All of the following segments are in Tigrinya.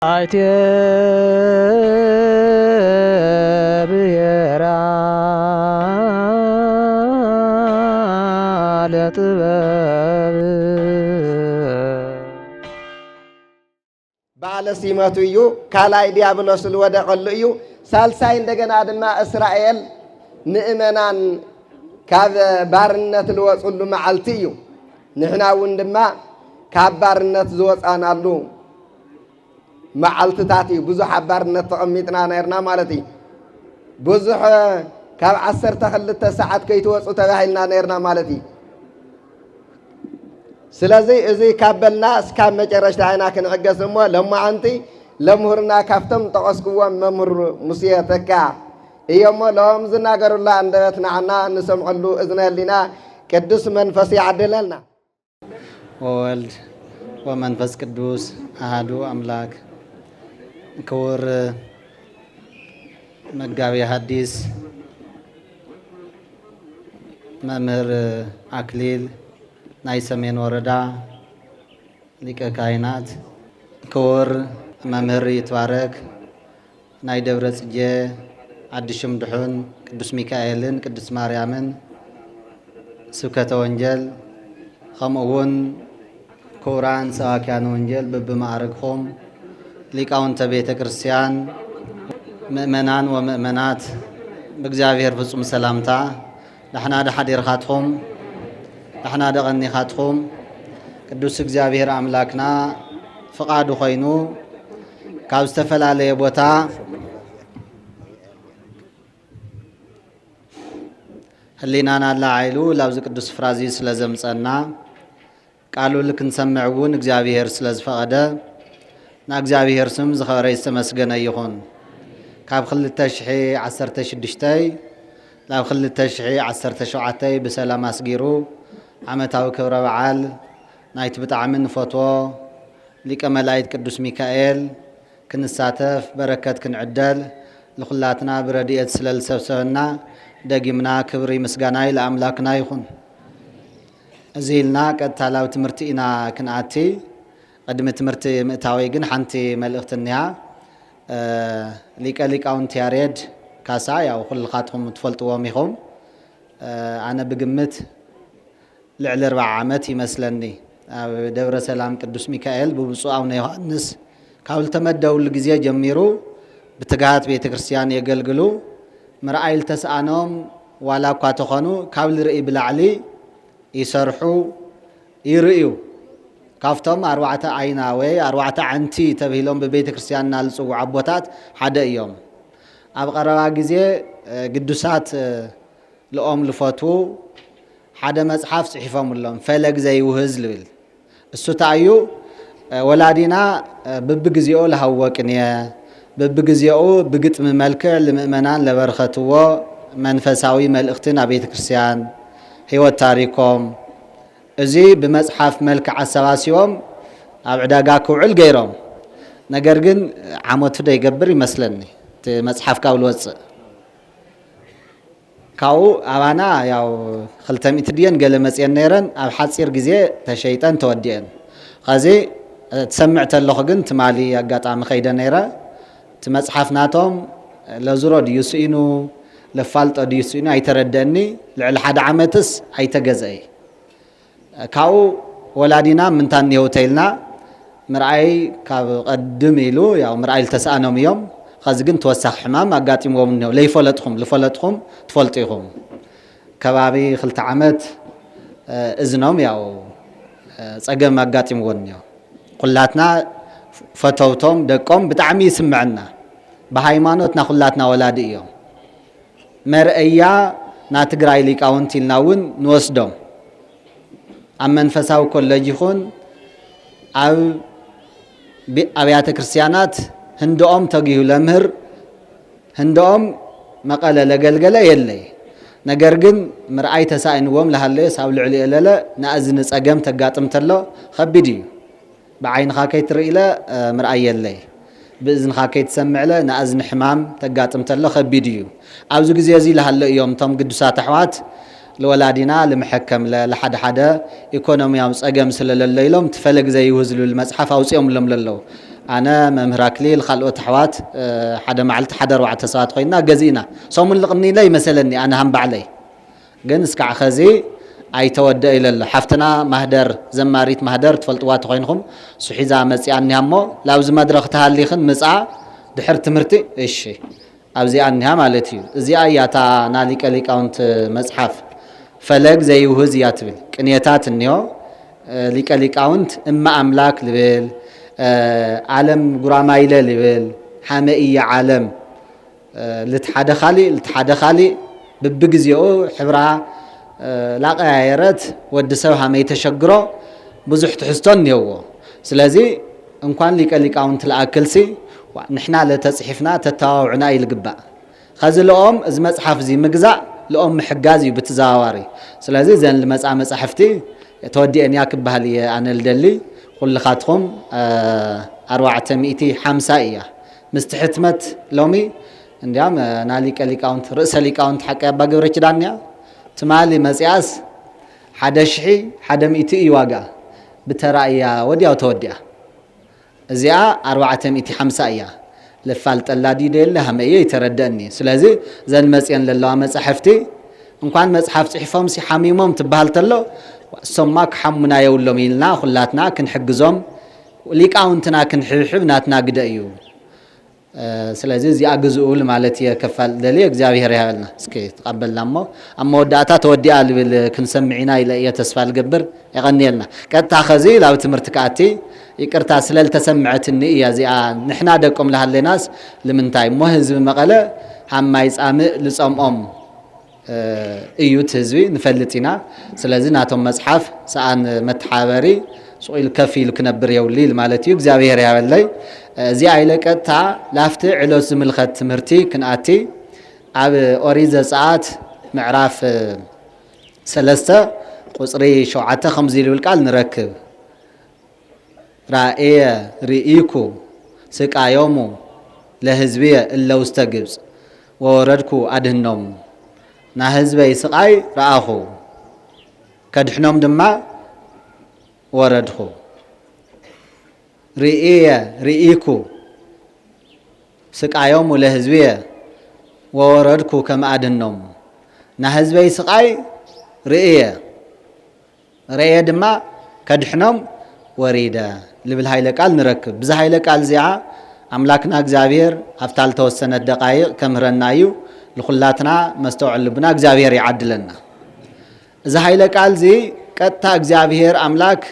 ኣይቴ ብሔራ ለጥበብ። በዓለ ሲመቱ እዩ። ካልኣይ ዲያብሎስ ዝወደቐሉ እዩ። ሳልሳይ እንደገና ድማ እስራኤል ምእመናን ካብ ባርነት ዝወፅሉ መዓልቲ እዩ። ንሕና እውን ድማ ካብ ባርነት ዝወፃናሉ መዓልትታት እዩ። ብዙሕ ኣብ ባርነት ተቐሚጥና ነርና ማለት እዩ። ብዙሕ ካብ ዓሰርተ ክልተ ሰዓት ከይትወፁ ተባሂልና ነርና ማለት እዩ። ስለዚ እዚ ካብ በልና እስካብ መጨረሽታ ኢና ክንዕገስ እሞ፣ ለማዓንቲ ለምሁርና ካብቶም ጠቐስክዎም መምህር ሙሴ ተካ እዮሞ፣ ሎም ዝናገሩላ ኣንደበት ንዓና እንሰምዐሉ እዝነ ህሊና ቅዱስ መንፈስ ይዓድለልና። ወወልድ ወመንፈስ ቅዱስ ኣሃዱ ኣምላክ። ክቡር መጋቢ ሐዲስ መምህር ኣክሊል ናይ ሰሜን ወረዳ ሊቀ ካህናት፣ ክቡር መምህር ይትባረክ ናይ ደብረ ጽጌ ዓዲ ሽምድሑን ቅዱስ ሚካኤልን ቅድስት ማርያምን ስብከተ ወንጌል፣ ከምኡ እውን ክቡራን ሰባክያነ ወንጌል በብመዓርግኹም፣ ሊቃውንተ ቤተ ክርስቲያን፣ ምእመናን ወምእመናት፣ ብእግዚኣብሔር ፍጹም ሰላምታ ዳሕና ዶ ሓዲርካትኩም፣ ዳሕና ዶ ቀኒኻትኩም። ቅዱስ እግዚኣብሔር ኣምላክና ፍቓዱ ኮይኑ ካብ ዝተፈላለየ ቦታ ህሊናና ኣላዓዒሉ ላብዚ ቅዱስ ስፍራ እዚ ስለ ዘምጸና፣ ቃሉ ክንሰምዕ እውን እግዚኣብሔር ስለ ዝፈቐደ፣ ንእግዚኣብሔር ስም ዝኸበረ ዝተመስገነ ይኹን። ካብ ክልተ ሽሕ ዓሰርተ ሽዱሽተ ናብ ክልተ ሽሕ ዓሰርተ ሸውዓተ ብሰላም ኣስጊሩ ዓመታዊ ክብረ በዓል ናይቲ ብጣዕሚ ንፈትዎ ሊቀ መላእክት ቅዱስ ሚካኤል ክንሳተፍ በረከት ክንዕደል ንኹላትና ብረድኤት ስለ ዝሰብሰበና ደጊምና ክብሪ ምስጋናይ ለኣምላክና ይኹን። እዚ ኢልና ቀጥታ ላብ ትምህርቲ ኢና ክንኣቲ። ቅድሚ ትምህርቲ ምእታወይ ግን ሓንቲ መልእኽቲ እኒሃ። እ፣ ሊቀ ሊቃውንት ያሬድ ካሳ፣ ያው ኩልኻትኩም ትፈልጥዎም ኢኹም። እ፣ ኣነ ብግምት ልዕሊ ኣርብዓ ዓመት ይመስለኒ ኣብ ደብረ ሰላም ቅዱስ ሚካኤል ብብፁዕ ኣቡነ ዮሃንስ ካብ ዝተመደብሉ ግዜ ጀሚሩ ብትግሃት ቤተ ክርስቲያን የገልግሉ። ምርኣይ ልተስኣኖም ዋላ እኳ ተኾኑ ካብ ልርኢ ብላዕሊ ይሰርሑ፣ ይርእዩ። ካብቶም ኣርባዕተ ዓይና ወይ ኣርባዕተ ዓንቲ ተብሂሎም ብቤተ ክርስቲያንና ዝጽውዑ ኣቦታት ሓደ እዮም። ኣብ ቀረባ ግዜ፣ እ፣ ግዱሳት፣ እ፣ ልኦም ልፈትዉ ሓደ መጽሓፍ ጽሒፎምሎም፣ ፈለግ ዘይውህዝ ልብል። እሱ እንታይ እዩ? እ፣ ወላዲና፣ እ፣ ብብግዜኡ ልሃዎ ቅኔ፣ ብብግዜኡ ብግጥሚ መልክዕ ልምእመናን ለበርከትዎ መንፈሳዊ መልእኽቲ ናብ ቤተ ክርስቲያን፣ ህይወት ታሪኮም፣ እዚ ብመጽሓፍ መልክዕ ኣሰባሲቦም ኣብ ዕዳጋ ክውዕል ገይሮም። ነገር ግን ዓመቱ ዶ ይገብር ይመስለኒ እቲ መጽሓፍ ካብ ልወጽእ። ካብኡ ኣባና ያው ክልተ ሚእቲ ድየን ገለ መጽየን ነይረን፣ ኣብ ሓጺር ግዜ ተሸይጠን ተወዲአን። ኸዚ ትሰምዕ ተለኹ ግን ትማሊ ኣጋጣሚ ከይደ ነይረ። እቲ መጽሓፍ ናቶም ለዙሮ ድዩ ስኢኑ፣ ለፋልጦ ድዩ ስኢኑ ኣይተረደእኒ። ልዕሊ ሓደ ዓመትስ ኣይተገዝአይ። ካብኡ ወላዲና ምንታ እኒሄው ተኢልና ምርኣይ ካብ ቀድም ኢሉ ያው ምርኣይ ልተስኣኖም እዮም። ኸዚ ግን ተወሳኺ ሕማም ኣጋጢምዎም እኒሄው። ለይፈለጥኹም፣ ልፈለጥኹም ትፈልጡ ኢኹም። ከባቢ ክልተ ዓመት፣ እ፣ እዝኖም ያው፣ እ፣ ጸገም ኣጋጢምዎ እኒኦ። ኩላትና ፈተውቶም ደቆም ብጣዕሚ ይስምዐና። ብሃይማኖትና ኩላትና ወላዲ እዮም። መርኣያ ናይ ትግራይ ሊቃውንቲ ኢልና እውን ንወስዶም። ኣብ መንፈሳዊ ኮለጅ ይኹን ኣብ ቢ-፣ ኣብያተ ክርስቲያናት ህንድኦም ተጊሁ ለምህር፣ ህንድኦም መቐለ ለገልገለ የለይ። ነገር ግን ምርኣይ ተሳኢንዎም ለሃለዮስ ኣብ ልዕሊኡ ለለ ንእዝኒ ጸገም ተጋጥም ተሎ ኸቢድ እዩ። ብዓይንኻ ከይትርኢ ኢለ፣ እ፣ ምርኣይ የለይ። ብእዝንኻ ከይትሰምዕ ኢለ ንእዝኒ ሕማም ተጋጥም ተሎ ኸቢድ እዩ። ኣብዚ ግዜ እዚ ልሃሎ እዮም እቶም ግዱሳት ኣሕዋት ልወላዲና ልምሐከም ለ-፣ ለሓደ ሓደ ኢኮኖሚያዊ ጸገም ስለ ለሎ ኢሎም እቲ ፈለግ ዘይውህ ዝብል መጽሓፍ ኣውጺኦምሎም ለለዉ። ኣነ፣ መምህር ኣክሊል፣ ካልኦት ኣሕዋት፣ እ፣ ሓደ መዓልቲ ሓደ ኣርባዕተ ሰባት ኮይንና ገዚእና። ሰሙን ልቕኒ ኢለ ይመሰለኒ፣ ኣነ ሃም ባዕለይ። ግን እስካዕ ኸዚ ኣይተወደእ ኢለ ኣሎ። ሓፍትና ማህደር፣ ዘማሪት ማህደር ትፈልጥዋ ተኾይንኹም፣ እሱ ሒዛ መጺኣ እኒሃ እሞ፣ ላብዚ መድረኽ ተሃሊኽን ምጻ ድሕር ትምህርቲ፣ እሺ፣ ኣብዚኣ እኒሃ ማለት እዩ። እዚኣ እያ እታ ናሊቀ ሊቃውንት መጽሓፍ። ፈለግ ዘይውህዝ እያ ትብል። ቅኔታት እኒሆ፣ እ፣ ሊቀ ሊቃውንት እመ ኣምላክ ልብል፣ እ፣ ዓለም ጉራማይለ ልብል፣ ሃመ እየ ዓለም፣ እ፣ ልትሓደ ካሊእ፣ ልትሓደ ካሊእ፣ ብብግዜኡ ሕብራ፣ እ፣ ላቀያየረት ወዲ ሰብ ሃመይ ተሸግሮ ብዙሕ ትሕዝቶ እኒሄዎ። ስለዚ እንኳን ሊቀ ሊቃውንት ልኣክልሲ፣ ዋ፣ ንሕና ለተጽሒፍና ተተዋውዕና እዩ ልግባእ። ኸዚ ልኦም እዚ መጽሓፍ እዚ ምግዛእ ልኦም ምሕጋዝ እዩ ብተዘዋዋሪ። ስለዚ እዘን ልመጻ መጻሕፍቲ ተወዲአን እያ ክበሃል እየ ኣነ ልደሊ። ኩልኻትኩም፣ እ፣ ኣርባዕተ ሚእቲ ሓምሳ እያ። ምስቲ ሕትመት ሎሚ እንዲያም፣ እ፣ ናሊቀ ሊቃውንት፣ ርእሰ ሊቃውንት ሓቂ ኣባ ገብረ ኪዳን እያ። ትማሊ መጺኣስ ሓደ ሽሒ ሓደ ሚእቲ እዩ ዋጋ። ብተራ እያ ወዲያው ተወዲኣ። እዚኣ ኣርባዕተ ሚእቲ ሓምሳ እያ። ለፋልጠላ ድዩ ደየለ ሃመ እየ ይተረደእኒ። ስለዚ እዘን መጽየን ለለዋ መጻሕፍቲ እንኳን መጽሓፍ ጽሒፎም ሲ ሓሚሞም ትበሃል ተሎ፣ እሶማ ክሓሙና የብሎም ኢልና ኩላትና ክንሕግዞም፣ ሊቃውንትና ክንሕብሕብ ናትና ግደ እዩ። እ፣ ስለዚ እዚኣ ግዝኡ ማለት እየ ከፋል ደልየ እግዚኣብሔር ይሃበልና። እስኪ ተቐበልና እሞ ኣብ መወዳእታ ተወዲኣ ልብል ክንሰምዕ ኢና ኢለ እየ ተስፋ ልገብር። የቐንየልና። ቀጥታ ኸዚ ላብ ትምህርቲ ክኣቲ፣ ይቅርታ ስለ ልተሰምዐትኒ እያ እዚኣ። ንሕና ደቆም ልሃለናስ ልምንታይ እሞ ህዝቢ መቐለ ሃማይ ጻምእ ልጸምኦም፣ እ፣ እዩ እቲ ህዝቢ ንፈልጥ ኢና። ስለዚ ናቶም መጽሓፍ ሰኣን መተሓበሪ ሱቕ ኢሉ ከፍ ኢሉ ክነብር የብሉ ኢሉ ማለት እዩ። እግዚኣብሔር ይሃበለይ። እዚኣ ኢለ ቀጥታ ላፍቲ ዕሎት ዝምልኸት ትምህርቲ ክንኣቲ፣ ኣብ ኦሪት ዘጸኣት ምዕራፍ ሰለስተ ቁጽሪ ሸውዓተ ከምዚ ዝብል ቃል ንረክብ። ራእየ ርኢኩ ስቃዮሙ ለህዝብየ እለ ውስተ ግብጽ ወወረድኩ ኣድህኖሙ። ናህዝበይ ስቃይ ረኣኹ፣ ከድሕኖም ድማ ወረድኹ። ርእየ ርኢኩ ስቃዮሙ ለህዝብየ ወወረድኩ ከመ ኣድህኖሙ። ናህዝበይ ስቃይ ርእየ፣ ረእየ ድማ ከድሕኖም ወሪደ ልብል ሃይለ ቃል ንረክብ። ብዛ ሃይለ ቃል እዚኣ ኣምላክና እግዚኣብሔር ኣብታ ልተወሰነት ደቃይቕ ከምህረና እዩ። ልኹላትና መስተውዕል ልቡና እግዚኣብሔር ይዓድለና። እዚ ሃይለ ቃል እዚ ቀጥታ እግዚኣብሔር ኣምላክ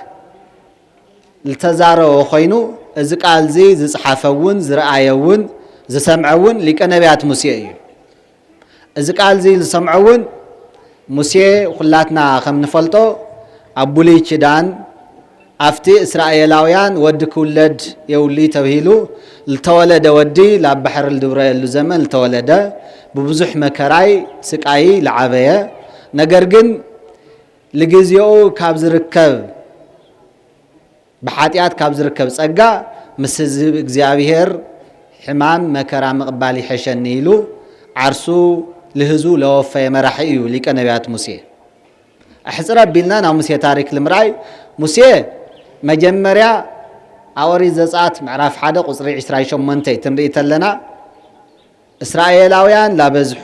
ልተዛረቦ ኮይኑ፣ እዚ ቃል እዚ ዝጸሓፈ እውን ዝረኣየ እውን ዝሰምዐ እውን ሊቀ ነቢያት ሙሴ እዩ። እዚ ቃል እዚ ዝሰምዖ እውን ሙሴ፣ ኩላትና ከም ንፈልጦ፣ ኣብ ብሉይ ኪዳን ኣብቲ እስራኤላውያን ወዲ ክውለድ የብሉይ ተብሂሉ ልተወለደ ወዲ ላብ ባሕሪ ልድብረየሉ ዘመን ልተወለደ፣ ብብዙሕ መከራይ ስቃይ ልዓበየ፣ ነገር ግን ልግዜኡ ካብ ዝርከብ ብሓጢኣት ካብ ዝርከብ ጸጋ ምስ ህዝቢ እግዚኣብሔር ሕማም መከራ ምቕባል ይሐሸኒ ኢሉ ዓርሱ ልህዝቡ ለወፈየ መራሒ እዩ ሊቀ ነቢያት ሙሴ። ኣሕጽር ኣቢልና ናብ ሙሴ ታሪክ ልምርኣይ፣ ሙሴ መጀመርያ ኣብ ኦሪት ዘጸኣት ምዕራፍ ሓደ ቁጽሪ ዕስራን ሸሞንተን ክንርኢ ተለና፣ እስራኤላውያን ላበዝሑ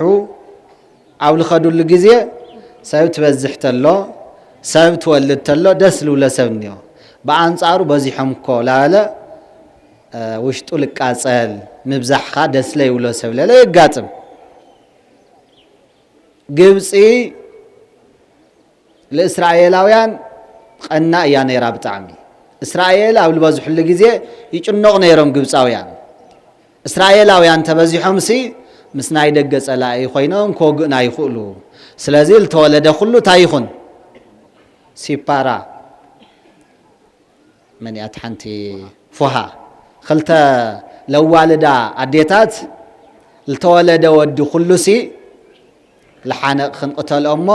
ኣብ ልኸዱሉ ግዜ ሰብ ትበዝሕ ተሎ፣ ሰብ ትወልድ ተሎ ደስ ልብሎ ሰብ እኒኦ። ብኣንጻሩ በዚሖም እኮ ላበለ፣ እ፣ ውሽጡ ልቃጸል፣ ምብዛሕኻ ደስ ለይብሎ ሰብ ለለ የጋጥም። ግብጺ ንእስራኤላውያን ቀና እያ ነይራ ብጣዕሚ። እስራኤል ኣብ ዝበዝሕሉ ግዜ ይጭነቑ ነይሮም ግብጻውያን። እስራኤላውያን ተበዚሖምሲ ምስ ናይ ደገ ጸላኢ ኮይኖም ክወግኡና ይኽእሉ። ስለዚ ልተወለደ ኩሉ እንታይ ይኹን? ሲፓራ መን እያ እታ ሓንቲ ፉሃ? ክልተ ለዋልዳ ኣዴታት ልተወለደ ወዲ ኩሉሲ ልሓነቕኽን ቅተልኦ እሞ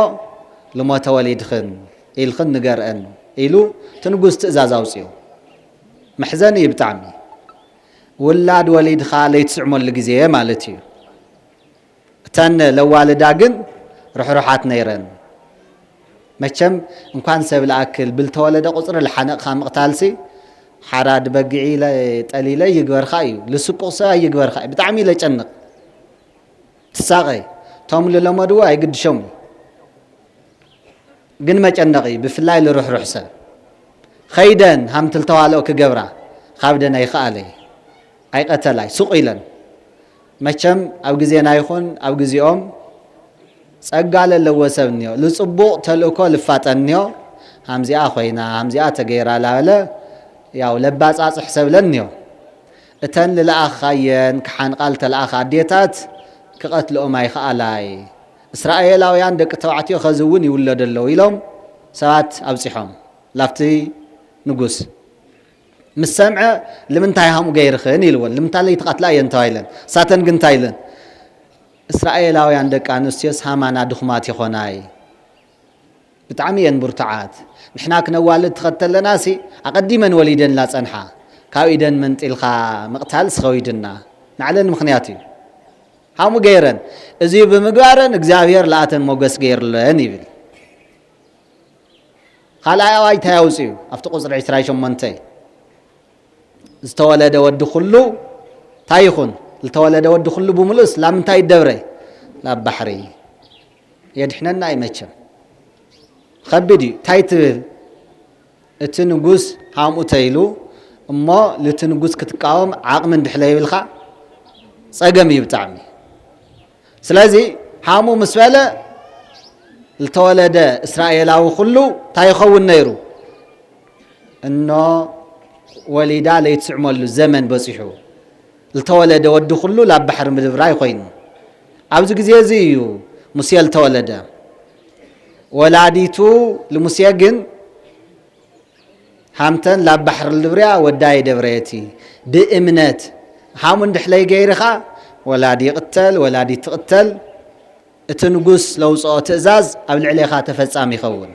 ልሞተ ወሊድኽን ኢልኽን ንገርአን ኢሉ እቲ ንጉስ ትእዛዝ ኣውፅኡ። መሕዘኒ እዩ ብጣዕሚ። ውላድ ወሊድኻ ለይትስዕመሉ ግዜ ማለት እዩ። እተን ለዋልዳ ግን ርሕሩሓት ነይረን። መቸም እንኳን ሰብ ልኣክል ብልተወለደ ቁፅሪ ልሓነቕኻ ምቕታልሲ ሓራድ በጊዕ ኢለ ጠሊለ ይግበርካ እዩ። ልስቁቕ ሰብ ኣይግበርካ እዩ። ብጣዕሚ ኢለ ጨንቕ። ትሳቐ። እቶም ልለመድዎ ኣይግድሾም እዩ። ግን መጨነቒ፣ ብፍላይ ልርሕሩሕ ሰብ። ኸይደን ሃምቲ ልተዋልኦ ክገብራ፣ ካብ ደን ኣይኸኣለይ። ኣይቐተላይ፣ ሱቕ ኢለን። መቸም ኣብ ግዜና ይኹን ኣብ ግዜኦም ጸጋ ለለዎ ሰብ እኒኦ። ልጽቡቕ ተልእኮ ልፋጠን እኒኦ። ሃምዚኣ ኮይና፣ ሃምዚኣ ተገይራ ላበለ፣ ያው ለባጻጽሕ ሰብ ለኒኦ። እተን ልለኣኻየን ክሓንቓ ልተለኣኻ ኣዴታት ክቐትልኦም ኣይኸኣላይ። እስራኤላውያን ደቂ ተባዕትዮ ኸዚ እውን ይውለዱ ኣለዉ ኢሎም ሰባት ኣብጺሖም ላብቲ ንጉስ። ምስ ሰምዐ፣ "ልምንታይ ሃምኡ ገይርኽን?" ኢልወን። "ልምንታይ ለይትቐትላ እየን?" ተባሂለን። እሳተን ግን እንታይ ኢለን? "እስራኤላውያን ደቂ ኣንስትዮስ ሃማና ድኹማት ይኾናይ። ብጣዕሚ እየን ብርቱዓት። ንሕና ክነዋልድ ትኸተለናሲ ኣቐዲመን ወሊደንላ ጸንሓ። ካብ ኢደን መንጢልካ ምቕታልስ ኸዊድና። ንዓለን ምኽንያት እዩ። ሃምኡ ገይረን። እዚ ብምግባረን እግዚኣብሔር ለኣተን ሞገስ ገይርለን" ይብል። ካልኣይ ኣዋጅ እንታይ ኣውፅኡ? ኣብቲ ቁፅሪ ዕስራን ሸሞንተን፣ "ዝተወለደ ወዲ ኩሉ እንታይ ይኹን? ዝተወለደ ወዲ ኩሉ ብምሉእስ ላብ ምንታይ ይደብረ? ላብ ባሕሪ። የድሕነና እዩ መቸም። ከቢድ እዩ። እንታይ ትብል? እቲ ንጉስ ሃምኡ ተይሉ እሞ፣ ልቲ ንጉስ ክትቃወም ዓቕሚ እንድሕለ ይብልካ፣ ጸገም እዩ ብጣዕሚ። ስለዚ ሃምኡ ምስ በለ፣ ልተወለደ እስራኤላዊ ኩሉ እንታይ ይኸውን ነይሩ? እኖ ወሊዳ ለይትስዕመሉ ዘመን በጺሑ፣ ልተወለደ ወዲ ኩሉ ላብ ባሕሪ ምድብራይ ኮይኑ። ኣብዚ ግዜ እዚ እዩ ሙሴ ልተወለደ። ወላዲቱ ልሙሴ ግን ሃምተን ላብ ባሕሪ ልብርያ ወዳ የደብረየቲ። ብእምነት ሃሙ እንድሕለይ ገይርኻ፣ ወላዲ ይቕተል፣ ወላዲት ትቕተል፣ እቲ ንጉስ ለውፅኦ ትእዛዝ ኣብ ልዕሌኻ ተፈጻሚ ይኸውን።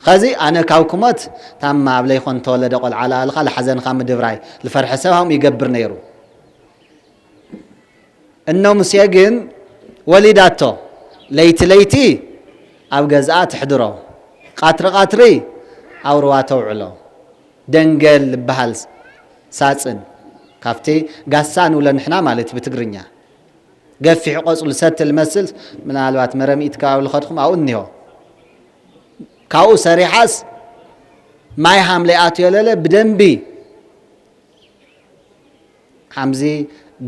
ኸዚ ኣነ ካብ ክሞት ታማ ኣብ ለይኾን ተወለደ ቆልዓ ለኣልኻ ልሓዘንኻ ምድብራይ ልፈርሐ ሰብ ሃምኡ ይገብር ነይሩ። እኖ ሙሴ ግን ወሊዳቶ። ለይቲ ለይቲ ኣብ ገዝኣ ትሕድሮ፣ ቃትሪ ቃትሪ ኣብ ሩባ ተውዕሎ። ደንገል ልበሃል ሳጽን፣ ካብቲ ጋሳ ንብሎ ንሕና ማለት ብትግርኛ። ገፊሕ ቆጽሉ ሰቲ ልመስል፣ ምናልባት መረሚኢት ከባቢ ልኸድኩም ኣብኡ እኒሆ። ካብኡ ሰሪሓስ ማይ ሃም ለይኣትዮ ለለ ብደንቢ ሓምዚ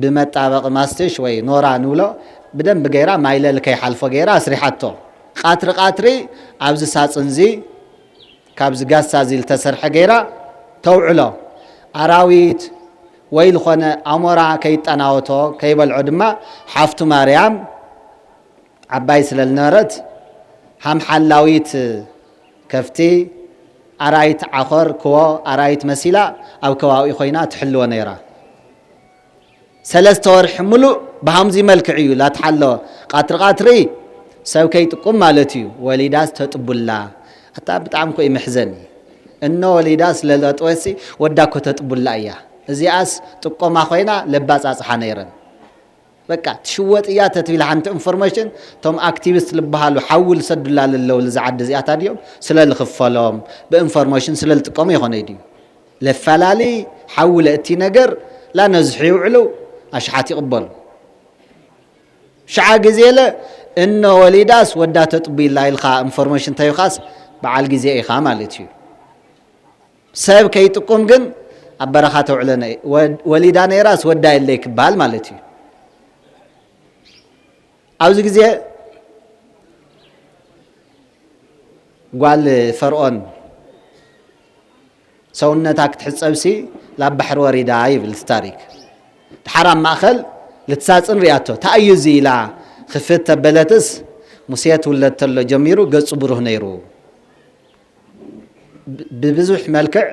ብመጣበቒ ማስትሽ ወይ ኖራ ንብሎ ብደንቢ ገይራ ማይ ለል ከይሓልፎ ገይራ ኣስሪሓቶ። ቃትሪ ቃትሪ ኣብዚ ሳጽንዚ ካብዚ ጋሳዚ ልተሰርሐ ገይራ ተውዕሎ። ኣራዊት ወይ ልኾነ ኣሞራ ከይጠናወቶ ከይበልዖ ድማ ሓፍቱ ማርያም ዓባይ ስለ ልነበረት፣ ሃም ሓላዊት ከፍቲ፣ ኣራይት ዓኾር፣ ክዎ፣ ኣራይት መሲላ ኣብ ከባቢኡ ኮይና ትሕልዎ ነይራ። ሰለስተ ወርሒ ሙሉእ ብሃምዚ መልክዕ እዩ ላትሓሎ። ቃትሪ ቃትሪ ሰብ ከይጥቁም ማለት እዩ። ወሊዳስ ተጥቡላ። ኣታ ብጣዕሚ እኮ እዩ መሕዘኒ። እኖ ወሊዳ ስለ ለጥወሲ ወዳ እኮ ተጥቡላ እያ። እዚኣስ ጥቆማ ኮይና ለባጻጽሓ ነይረን። በቃ ትሽወጥ እያ ተትብል ሓንቲ ኢንፎርሜሽን፣ እቶም ኣክቲቪስት ልበሃሉ ሓዊ ልሰዱላ ለለው ልዚ ዓዲ እዚኣታ ድዮም? ስለ ልኽፈሎም፣ ብኢንፎርሜሽን ስለ ልጥቀሙ ይኾነ ድዩ? ለፈላሊ ሓዊ ለእቲ ነገር ላነዝሑ ይውዕሉ፣ ኣሽሓት ይቕበሉ። ሽዓ ግዜ ለ እኖ ወሊዳስ ወዳ ተጥቡላ ኢልካ ኢንፎርሜሽን ተይኻስ በዓል ግዜ ኢኻ ማለት እዩ። ሰብ ከይጥቁም ግን ኣብ በረኻ ተውዕሎ ነ-፣ ወ-፣ ወሊዳ ነይራስ ወዳ የለይ ክበሃል ማለት እዩ። ኣብዚ ግዜ ጓል ፈርዖን ሰውነታ ክትሕጸብሲ ላብ ባሕሪ ወሪዳ ይብል እቲ ታሪክ። ድሓር ኣብ ማእከል ልትሳጽን ሪኣቶ። "እንታይ እዩ እዚ?" ኢላ ክፍት ተበለትስ፣ ሙሴ ትውለድ ተሎ ጀሚሩ ገጹ ብሩህ ነይሩ። ብ-፣ ብብዙሕ መልክዕ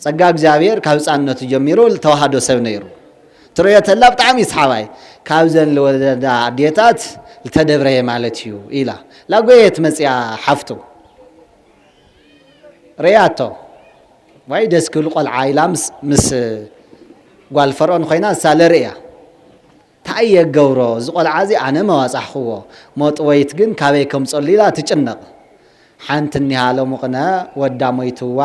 ጸጋ እግዚኣብሔር ካብ ህጻንነቱ ጀሚሩ ዝተዋህዶ ሰብ ነይሩ። ትርእዮ ተላ ብጣዕሚ እዩ ሰሓባይ። "ካብዘን ልወለዳ ኣዴታት ልተደብረየ ማለት እዩ" ኢላ። ላጎየት መጽያ ሓፍቱ። ርእያቶ። "ዋይ ደስ ክብል ቆልዓ" ኢላ ምስ፣ ምስ ጓል ፈርዖን ኮይና እሳ ለርእያ። "እንታይ እየ ክገብሮ? እዚ ቆልዓ እዚ ኣነ መዋጻሕኽዎ። መጥወይት ግን ካበይ ከምጸሉ?" ኢላ ትጭነቕ። ሓንቲ እኒሃ ሎሚ ቅነ ወዳ ሞይትዋ፣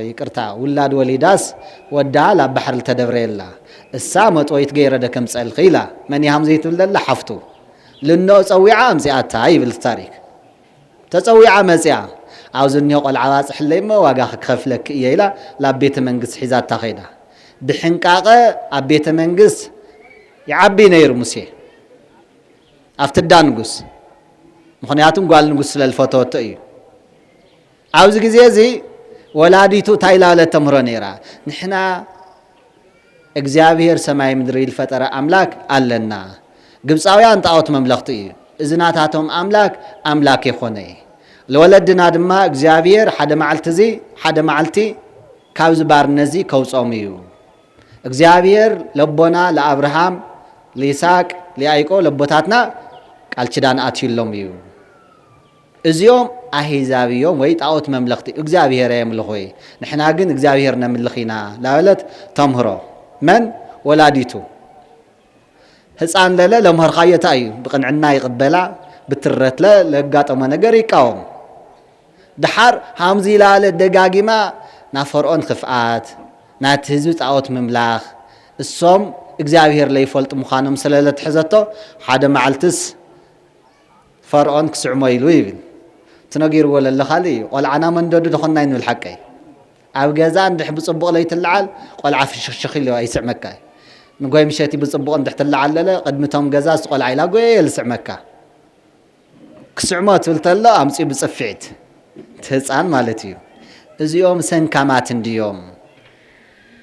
ይቅርታ፣ ውላድ ወሊዳስ ወዳ ላብ ባሕሪ ልተደብረየላ፣ እሳ መጥወይት ገይረ ደ ከምፀልኺ ኢላ። መን ኢሃም ዘይትብል ዘላ ሓፍቱ። ልኖ ፀዊዓ ኣምፅኣታ ይብል እቲ ታሪክ። ተፀዊዓ መፅያ፣ ኣብዚ እኒሆ ቆልዓ ባፅሕለይ እሞ ዋጋ ክከፍለኪ እየ ኢላ ላብ ቤተ መንግስት ሒዛታ ከይዳ። ብሕንቃቐ ኣብ ቤተ መንግስት ይዓቢ ነይሩ ሙሴ። ኣብቲ ዳ ንጉስ፣ ምኽንያቱም ጓል ንጉስ ስለ ዝፈተወቶ እዩ። ኣብዚ ግዜ እዚ ወላዲቱ እንታይ ኢላ ተምህሮ ነይራ? ንሕና እግዚኣብሔር ሰማይ ምድሪ ዝፈጠረ ኣምላክ ኣለና። ግብፃውያን ጣዖት መምለኽቲ እዩ። እዚ ናታቶም ኣምላክ ኣምላክ የኾነ። ለወለድና ድማ እግዚኣብሔር ሓደ መዓልቲ እዚ ሓደ መዓልቲ ካብዚ ባርነት እዚ ከውፅኦም እዩ። እግዚኣብሔር ለቦና ለኣብርሃም፣ ለይስሐቅ፣ ለያዕቆብ ለቦታትና ቃል ኪዳን ኣትዩሎም እዩ። እዚኦም ኣህዛብ እዮም ወይ ጣዖት መምለኽቲ፣ እግዚኣብሔር ኣየምልኹ። ንሕና ግን እግዚኣብሔር ነምልኽ ኢና ላበለት ተምህሮ። መን? ወላዲቱ። ህፃን ለለ ለምሀርካዮ እንታይ እዩ? ብቅንዕና ይቕበላ፣ ብትረትለ ለጋጠሞ ነገር ይቃወም። ድሓር ሃምዚ ኢላለ ደጋጊማ ናብ ፈርዖን ክፍኣት፣ ናቲ ህዝቢ ጣዖት ምምላኽ፣ እሶም እግዚኣብሔር ለይፈልጡ ምዃኖም ስለ ለትሐዘቶ፣ ሓደ መዓልትስ ፈርዖን ክስዕሞ ኢሉ ይብል። ትነጊርዎ ለለ ካልእ እዩ። ቆልዓና መንደዱ ደኾንና እዩ ንብል ሓቀይ። ኣብ ገዛ እንድሕ ብጽቡቕ ለይትለዓል፣ ቆልዓ ፍሽኽሽኽ ኢሉ ኣይስዕመካ እዩ። ንጎይ ምሸቲ ብጽቡቕ እንድሕ ትለዓል ለለ፣ ቅድሚ ቶም ገዛ ዝቆልዓ ኢላ ጎየ ልስዕመካ። ክስዕሞ ትብል ተሎ ኣምጺኡ ብጽፍዒት። እቲ ህጻን ማለት እዩ። እዚኦም ሰንካማት እንድዮም።